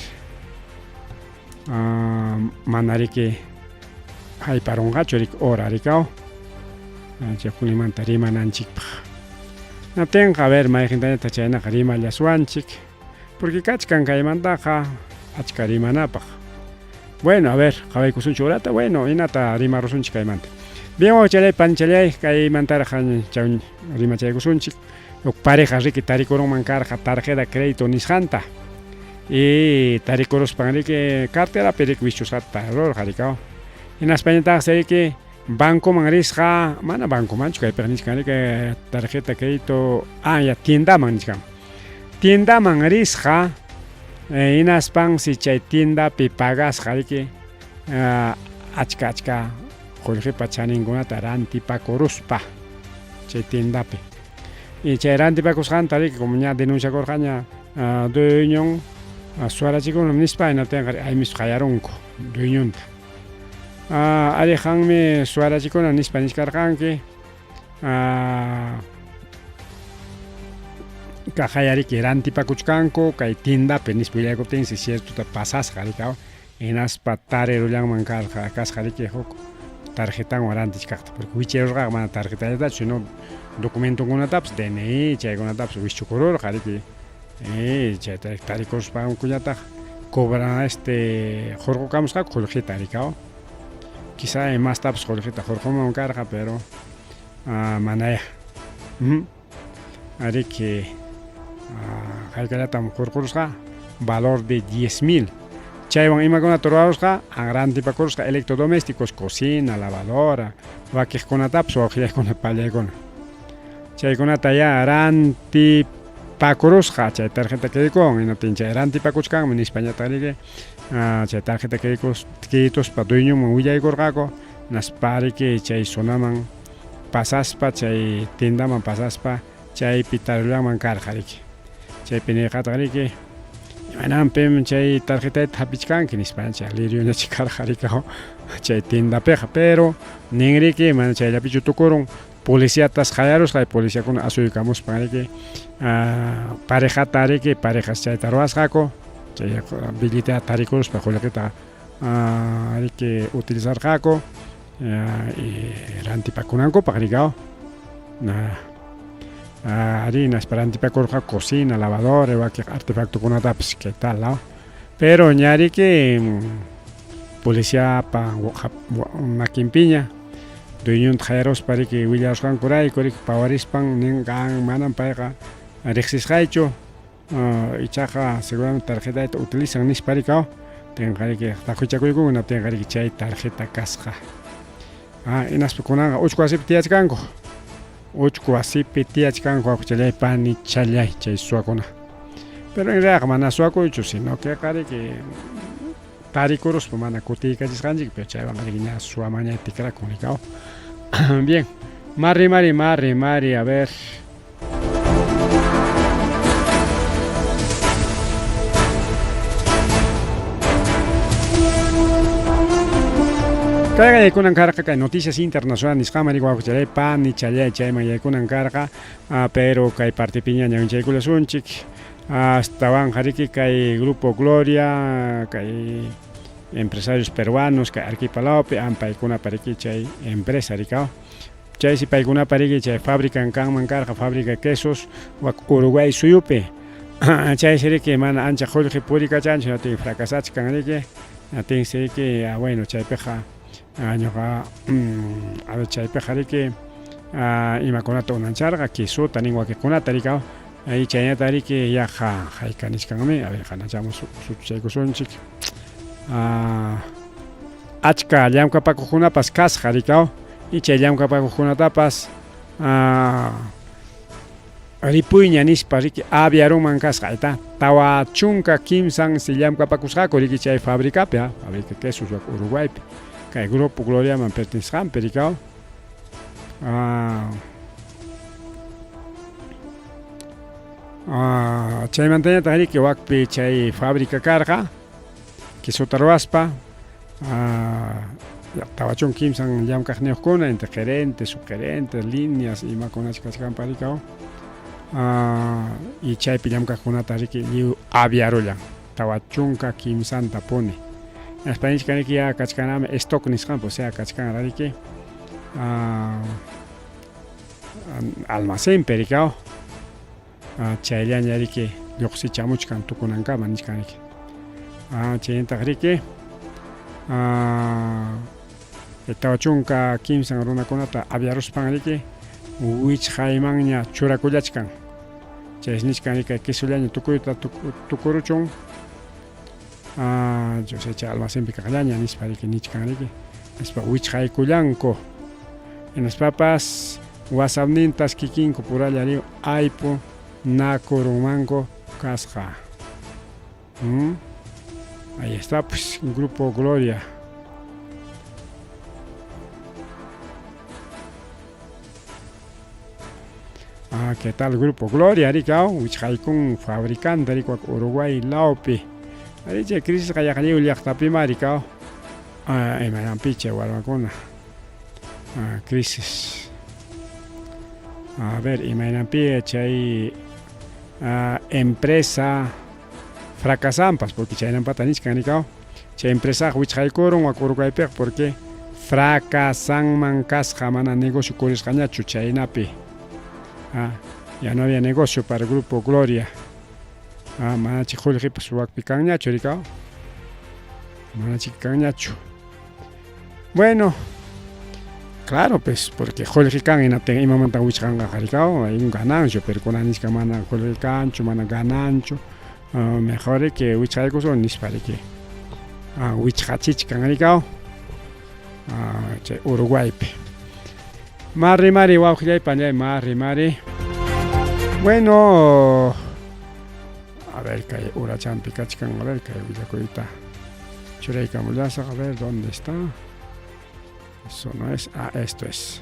mana riki hayparunqachu riki hora rikaw chay kunimanta rimananchikpaq natinqa a ver mayqintañataq chaynaqa rimallaswanchik porque kachkan kaymantaqa achka rimanapaq. Bueno, a ver, qhawaykusunchik horata, bueno, hinata rimarusunchik kaymanta. Bien, wawchalay, panichalay, kaymantaraq chay rimachaykusunchik. Huk pareja riki tarikurunman karqa tarjeta crédito nisqanta. Y tarikuruspan riki carterapi riki wischusqata rurqa rikaw. Hinaspañataqsi riki bancoman risqa, mana bancomanchu kaypiqa nichkan riki tarjeta crédito, ya tiendaman nichkan. Tiendaman risqa hinaspansi chay tiendapi pagasqa riki achka achka qullqipa chaninkunata rantipakuruspa chay tiendapi. Y chay rantipakusqanta riki como ña denunciakurqaña dueñon suwarachikunam nispa hinaptinqa aymispa qayarunku dueñonta. Ari qanmi suwarachikuna nispa nichkarqanki kaqayariki rantipakuchkanku kay tiendapi nispa willaykuptinsi ciertota pasasqa rikaw hinaspa tarirullanman karqa kasqa riki huk tarjetanwan rantichkaqta porque wicharurqaqa mana tarjetallatachu sino documentokunatapas DNI chaykunatapas wischukururqa riki chayta tarikuruspankuñataq cobra este hurqukamusqaku qullqita rikaw quizá imastapas qullqita hurquman karqa pero manaya ariki haykallatam hurqurusqa valor de 10,000 chaywan imakunata rurarusqa rantipakurusqa electrodomésticos cocina, lavadora wakiqkunatapas wawqillaykuna pallaykuna chaykunata ya rantipakurusqa chay tarjeta créditowan hinaptin chay rantipakuchkanmi nispañataq riki chay tarjeta créditospa dueñonman willaykurqaku hinaspa riki chay zonaman pasaspa chay tiendaman pasaspa chaypi tarillanman karqa riki chaypi nirqataq riki Imaynanpim chay tarjetayta hapichkanki nispa chay lirioñachi karqa rikaw chay tiendapiqa pero ninriki mana chayllapichu tukurun policiatas qayarusqa policiakuna asuykamuspan riki parejata riki parejas chayta ruwasqaku chay billetera tarikuruspa qullqita riki utilizarqaku rantipakunankupaq rikaw arí hinaspa rantipakurqa cocina lavadora wakin artefactokunatapas qué tal no pero ña riki policiapa makinpiña dueñonta qayaruspa riki willarusqankurayku riki pawarispan nin qan manam payqa riqsisqaychu ichaqa seguramente tarjetayta utilizan nispa rikaw tinqa riki taquchakuykunku hinaptinqa riki chay tarjeta kasqa hinaspa kunanqa uchku wasipi tiyachkanku uchku wasipi tiyachkanku wawqichalay panichalay chay suwakuna pero en realidad mana suwakuychu sino que riki tarikuruspa mana kutiykachisqanchik pero chaywanqa riki ña suwamanña tikrakun rikaw bien mari mari mari mari a ver. Kayqa yaykunan karqa kay noticias internacional nisqaman riki wawqichalay panichalay chayman yaykunan karqa pero kay partepiña ñawinchaykullasunchik astawanqa riki kay Grupo Gloria kay empresarios peruanos kay Arequipa lawpi ampaykunapa riki chay empresa rikaw chaysi paykunapa riki chay fabrican kanman karqa fábrica quesos wak Uruguay suyupi chaysi riki mana ancha qullqi purikachanchu natin fracasachkan riki natinsi riki bueno chaypiqa ñuqa a ver chaypiqa riki imakunata unancharqa quesota nin wakikunata rikaw ahí chaynata riki yaqa hayka nichkanmi a ver qanachamus suchuchaykusunchik achka llamkapakuqkunapas kasqa rikaw y chay llamkapakuqkunatapas ripuyña nispa riki aviaruman kasqa ayta 43 si llamkapakusqaku riki chay fabricapi fábrica quesos Uruguaypi kay Grupo Gloriaman pertenesqanpi rikaw chaymantañataq riki wakpi chay fábrica karqa quesota ruwaspa 43 llamkaqniyuqkuna entre gerentes, subgerentes, líneas imakunach kachkanpa rikaw y chaypi llamkaqkunata riki lliw aviarullan 43 puni hinaspa nichkan riki ya kachkanraqmi stock nisqanpi o sea kachkanraq riki almacenpi rikaw chayllaña riki lluqsichamuchkan tukunankama nichkan riki chaynataq riki 43 runakunata aviaruspan riki wichqaymanña churakullachkan chay nichkan riki quesollaña tukuyta tukuruchun yo sé chay almacenpi kaqllaña nispa riki nichkan riki nispa wichqaykullanku hinaspapas WhatsAppnintas kikinku puralla ri aypu nakurunmanku kasqa. Ahí está pues Grupo Gloria. ¿Qué tal Grupo Gloria rikaw wichqaykun fabricante rikuak Uruguay lawpi ari chay crisis qallaqalliw llaqtapima rikaw imaynanpi chay warmakuna crisis a ver imaynanpi chay empresa fracasanpas porque chaynampata nichkan rikaw chay empresaqa wichqaykurun wak Uruguaypiqa porque fracasanman kasqa mana negocio kurisqañachu chaynapi ya no había negocio para el Grupo Gloria manachi qullqipas wakpi kanñachu rikaw manachi kanñachu bueno claro pues porque qullqi kan hinaptin imamantan wichqanqa rikaw hay un ganancia pero kunan nichkan mana qullqi kanchu mana gananchu mejor riki wichqaykusun nispa riki wichqachichkan rikaw chay Uruguaypi mari mari wawqillay panillay mari mari bueno a ver kay urachampi kachkan a ver kay willakuyta churaykamullasaq a ver dónde está eso no es esto es.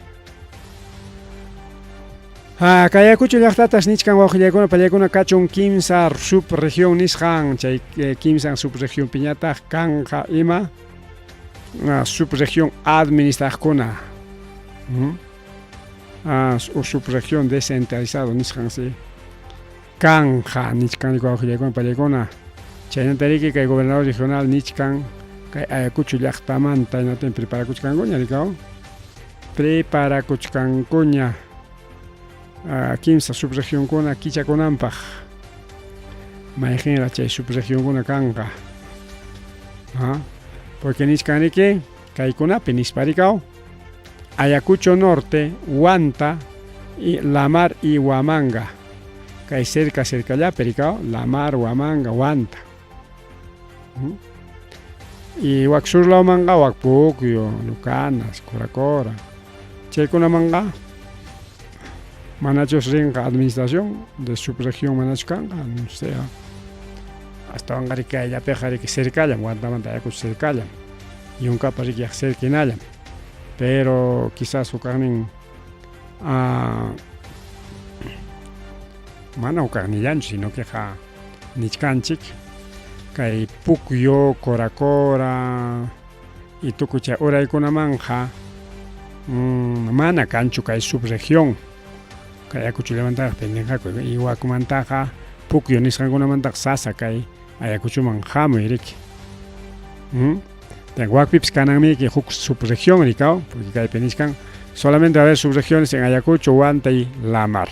Ah, kay Ayacucho llaqtatas nichkan wawqillaykuna pallaykuna kachun kimsa subregión nisqan chay eh, kimsan subregionpiñataq kanqa ima ah, subregión administraqkuna hmm? ah, o subregión descentralizado nisqan sí kanqa nichkanku wawqillaykuna pallaykuna chaynata riki kay gobernador regional nichkan kay Ayacucho llaqtamanta hinaptin preparakuchkankuña rikaw preparakuchkankuña kimsa subregionkuna kichakunanpaq mayqinraq chay subregionkuna kanqa porque nichkan riki kaykunapi nispa rikaw Ayacucho Norte, Huanta, y Lamar y Huamanga. Kay cerca cercallapi rikaw Lamar, Huamanga, Huanta. Y wak sur lawmanqa wak Pucyo, Lucanas, Coracora. Chaykunamanqa manachus rinqa administración de subregión manachus kanqa, no sé. Astawanqa riki kayllapiqa riki cercallam, Huantamanta Ayacucho cercallam. Yunkapas riki yaq cerquinallam. Pero quizás hukaqnin mana hukaqnillanchu, sino que qa nichkanchik kay Pucyo, Coracora y tukuy chay uraykunamanqa mana kanchu kay subregión kay Ayacuchollamantaqa pendenqaku y wakmantaqa Pucyo nisqankunamantaqa sasa kay Ayacuchoman hamuy riki. Wakpipas kananmiki huk subregión rikaw, porque kaypi nichkan solamente va a haber subregiones en Ayacucho, Huanta y Lamar.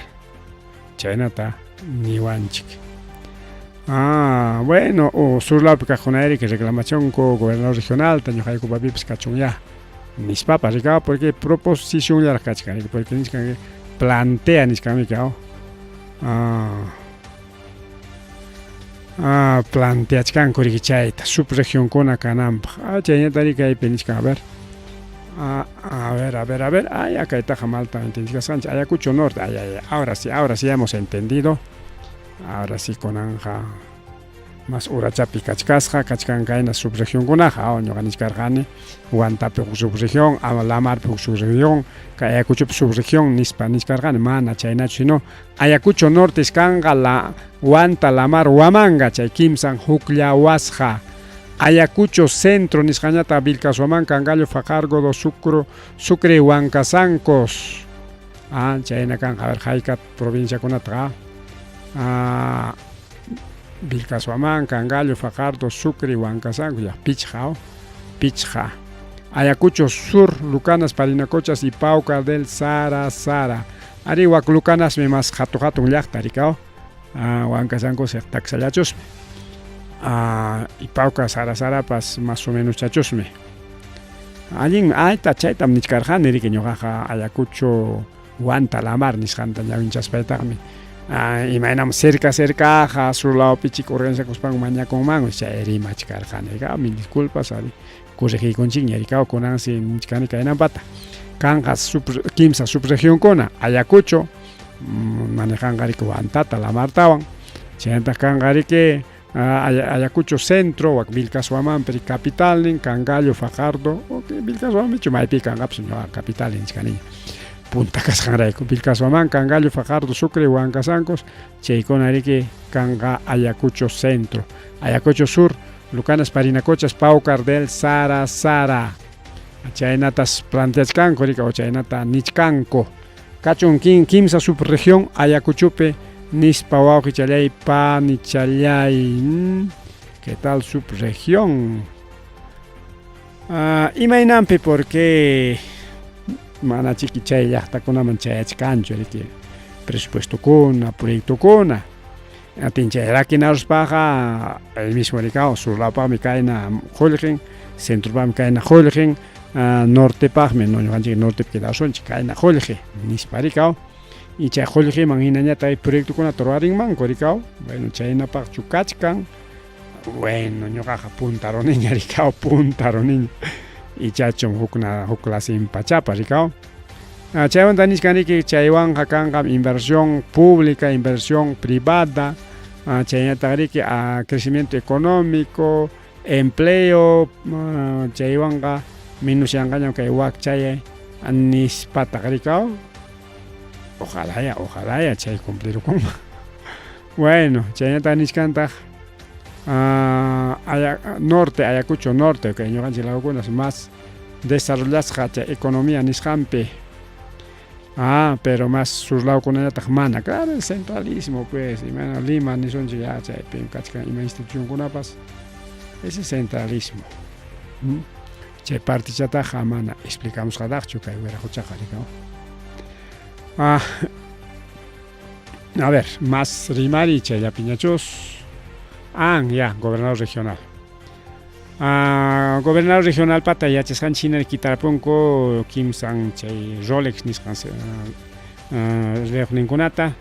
Chaynata niwanchik. Ah, bueno, o sur lawpi kaqkuna riki reclamachunku gobernador regional ñuqaykupapipas kachunya nispapas rikaw, porque proposicionllaraq kachkan riki, porque nichkan plantea nichkanmiki planteachkanku riki chayta subregionkuna kananpaq. Chaynata riki kaypi nichkan, a ver. A ver, a ver, a ver. Ay, kaytaqa malta entendichkasqanchik. Ayacucho Norte. Ay, ay, ahora sí hemos entendido. Ahora sí kunanja mas urachapi kachkasqa, kachkan kayna subregionkunaqa. Ñuqa nichkarqani Huantapi huk subregión, Lamarpi huk subregión, kay Ayacuchopi subregión nispa nichkarqani, mana chaynachu, sino Ayacucho Norte kanqa la Huanta, Lamar, Huamanga, chay kimsan hukllawasqa. Ayacucho Centro nisqañata Vilcashuamán, Cangallo, Fajardo, Sucro, Sucre, Huancasancos. Chayna kanqa, a ver, hayka provinciakunata Vilcashuamán, Cangallo, Fajardo, Sucre, Huancasancos, ya pichqa, pichqa. Ayacucho Sur, Lucanas, Parinacochas y Paucar del Sara Sara. Ari wak Lucanasmi mas hatu hatun llaqta rikaw. Huancasancos taksallachusmi. Y Paucar Sara Sarapas más o menos chachusmi. Allin ayta chaytam nichkarqani riki ñuqaqa Ayacucho Huanta Lamar nisqanta ñawinchaspaytaqmi. Imaynam cerca cercaqa sur lawpi chik organizakuspanku mañakunman chay rimachkarqani. Mil disculpas ari corregiykunchikña rikaw kunansi nichkani kaynampata. Kanqa kimsa subregionkuna Ayacucho manejanqa riki Huantata Lamartawan. Chaynataq kanqa riki Ayacucho Centro, wak Vilcashuamánpi capitalnin, Cangallo, Fajardo, Vilcashuamánpichu maypi kanqapas ñuqa capital nichkaniña. Punta kasqanrayku Vilcashuamán, Cangallo, Fajardo, Sucre, Huancasancos, chaykuna riki kanqa Ayacucho Centro. Ayacucho Sur, Lucanas, Parinacochas, Paucar del Sara Sara. Chaynatas planteachkanku riki o chaynata nichkanku. Kachun kimsa subregión Ayacuchopi nispa wawqichallay panichallay. ¿Qué tal subregión? Imaynanpi porque mana chiki chay llaqtakunaman chayachkanchu riki presupuestokuna, proyectokuna. Atin chay rakinaruspaqa el mismo rikaw sur lawpaqmi kayna qullqin, centropaqmi kayna qullqin, nortepaqmi no ñuqanchik nortepi quedasunchik kayna qullqi nispa rikaw. Y chay qullqiman hinañataq proyectokunata ruwarinmanku rikaw. Bueno, chaynapaqchu kachkan. Bueno, ñuqaqa puntaruniña rikaw, puntaruniña. Ichachum hukna huk clase pachapa rikaw. Chaymanta nichkaniki chaywanqa kanqa inversión pública, inversión privada, chaynataq riki crecimiento económico, empleo, chaywanqa minusyanqañam kay wakchayay nispataq rikaw. Ojalaya, ojalaya chay cumplirukunman. Bueno, chaynata nichkantaq aya, norte, Ayacucho norte, kay ñuqanchik lawkunas más desarrollasqa chay economía nisqanpi. Ah, pero más sur lawkunañataq mana. Claro, el centralismo, pues, imayna Lima nisunchik ya chaypim kachkan ima institucionkunapas. Ese centralismo. Chay partichataqa mana explicamusqataqchu kay wiraquchaqa rikaw. Ah, a ver, más rimari chayllapiñachus. Ah, ya, gobernador regional. Ah, gobernador regional pata yachasqanchik hina kitarpunku kimsan chay Rolex nisqan relojninkunata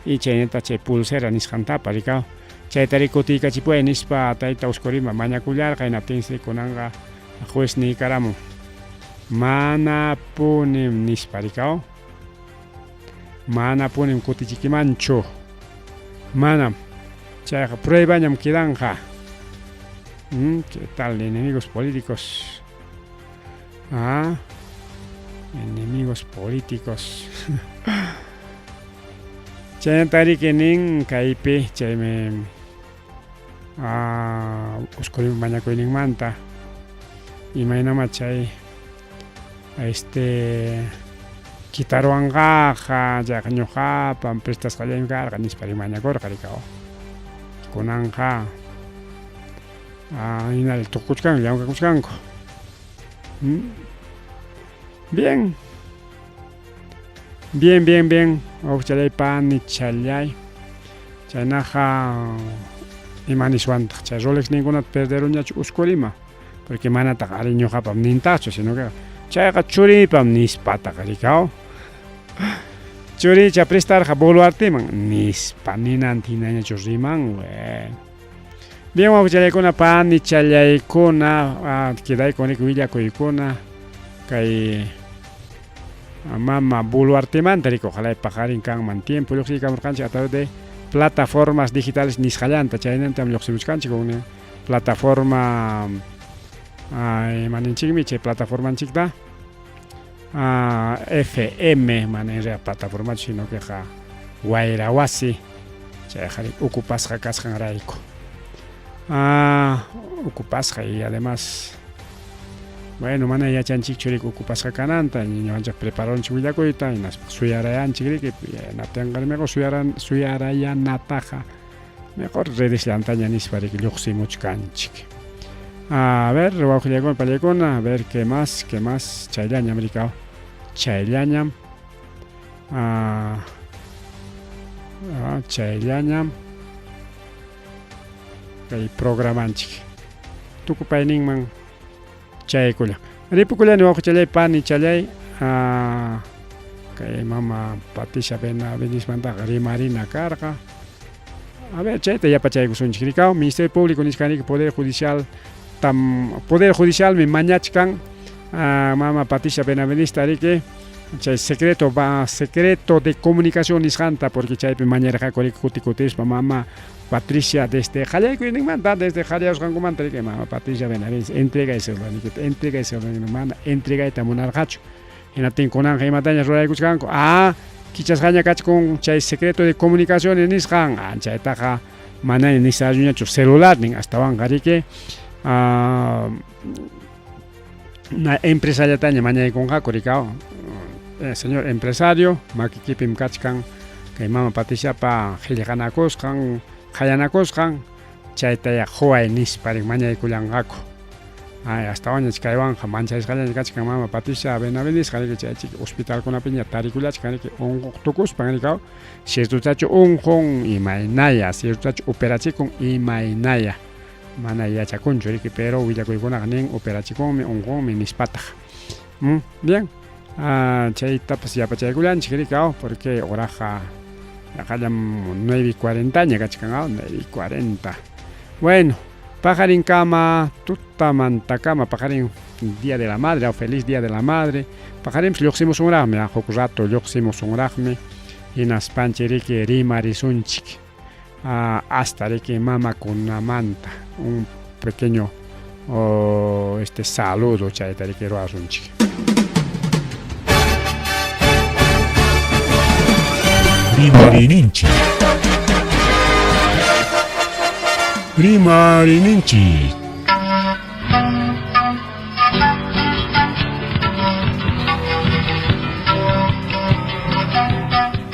y chaynata chay pulsera nisqantapa rikaw. Chayta rikutiykachipuway nispa tayta Oscorima mañakullarqa hinaptinsi kunanqa juez niykaramun. Manapunim nispa rikaw. Manapunim kutichikimanchu. Manam. Chayqa pruebañam quedanqa. ¿Qué tal enemigos políticos? Ah, enemigos políticos. Chaynata riki nin kaypi chaymi Oscorima mañakuyninmanta imaynama chay este kitaruwanqaqa chayqa ñuqapam prestasqallaymi karqa nispa mañakurqa rikaw. Kunanqa hinalla tukuchkanku llamkakuchkanku. Bien. Bien, bien, bien. Wawqichalay panichalay. Chaynaqa ima niswantaq chay Rolex ninkunata perderuñachu Oscorima. Porque manataq ari ñuqapam nintaqchu, sino que chayqa churiypam nispataq rikaw. Churiycha prestarqa Boluarteman nispa ninanta hinañachu riman. Bueno. Bien, wawqichalaykuna, panichalaykuna, quedayku willakuykuna kay mama Boluartemanta riki ojalá paqarin kanman tiempo lluqsiykamurqanchik a través de plataformas digitales nisqallanta chaynintam lluqsimuchkanchik plataforma ima ninchikmi chay plataformanchikta FM mana en realidad plataformachu sino queqa wayra wasi chayqa ocupasqa kasqanrayku. Ocupasqa y además bueno mana yachanchikchu riki ocupasqa kananta ñuqanchik preparanchik willakuyta hinaspa suyarayanchik riki hinaptinqa mejor suyarayanataqa mejor redes llantaña nispa riki lluqsimuchkanchik. A ver, wawqillaykuna pallaykuna, a ver qué más, qué más, chayllañam rikaw, chayllañam, chayllañam kay programanchik tukupayninman chaykullan. Ripukullani wawqichalay panichalay, kay mama Patricia Benavidesmantaqa rimarina karqa. A ver, chayta yapachaykusunchik rikaw. Ministerio Público nichkaniki Poder Judicial tam Poder Judicialmi mañachkan mama Patricia Benavidesta riki chay secreto va secreto de comunicación nisqanta porque chaypi mañarqaku riki kuti kutispa mama Patricia desde qallaykuyninmanta desde qallayusqankumanta riki mama Patricia Benavides entregay celularniykita entregay celularniykita mana entregayta munarqachu. Hinaptin kunanqa imataña ruraykuchkanku kichasqaña kachkun chay secreto de comunicaciones nisqan chaytaqa manaña nisayuñachu celularnin astawanqa riki empresallataña mañaykunqaku rikaw. Señor empresario makikipim kachkan kay mama Patriciapa qillqanakusqan qayanakusqan chaytaya quway nispa mañaykullanqaku. Ay, astawanña kaywanqa mancharisqallaña kachkan mama Patricia Benavides riki chay chiki hospitalkunapiña tarikullachkan riki unquq tukuspan rikaw ciertotachu unqun imaynaya ciertotachu operachikun imaynaya mana yachakunchu riki pero willakuykunaqa nin operachikunmi unqunmi nispataq. Bien, chaytapas yapachaykullanchik rikaw porque horaqa yaqallam 9:40ña kachkan 9:40. Bueno, paqarinkama tutamantakama paqarin Día de la Madre o feliz Día de la Madre. Paqarinpas lluqsimusunraqmi huk rato lluqsimusunraqmi hinaspanchik riki rimarisunchik hasta riki mamakunamanta un pequeño este saludo chayta riki ruwasunchik. Rimariyninchik. Rimariyninchik.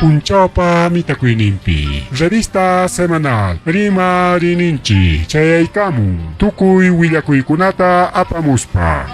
Punchawpa mitakuyninpi. Revista semanal Rimariyninchik chayaykamun tukuy willakuykunata apamuspa.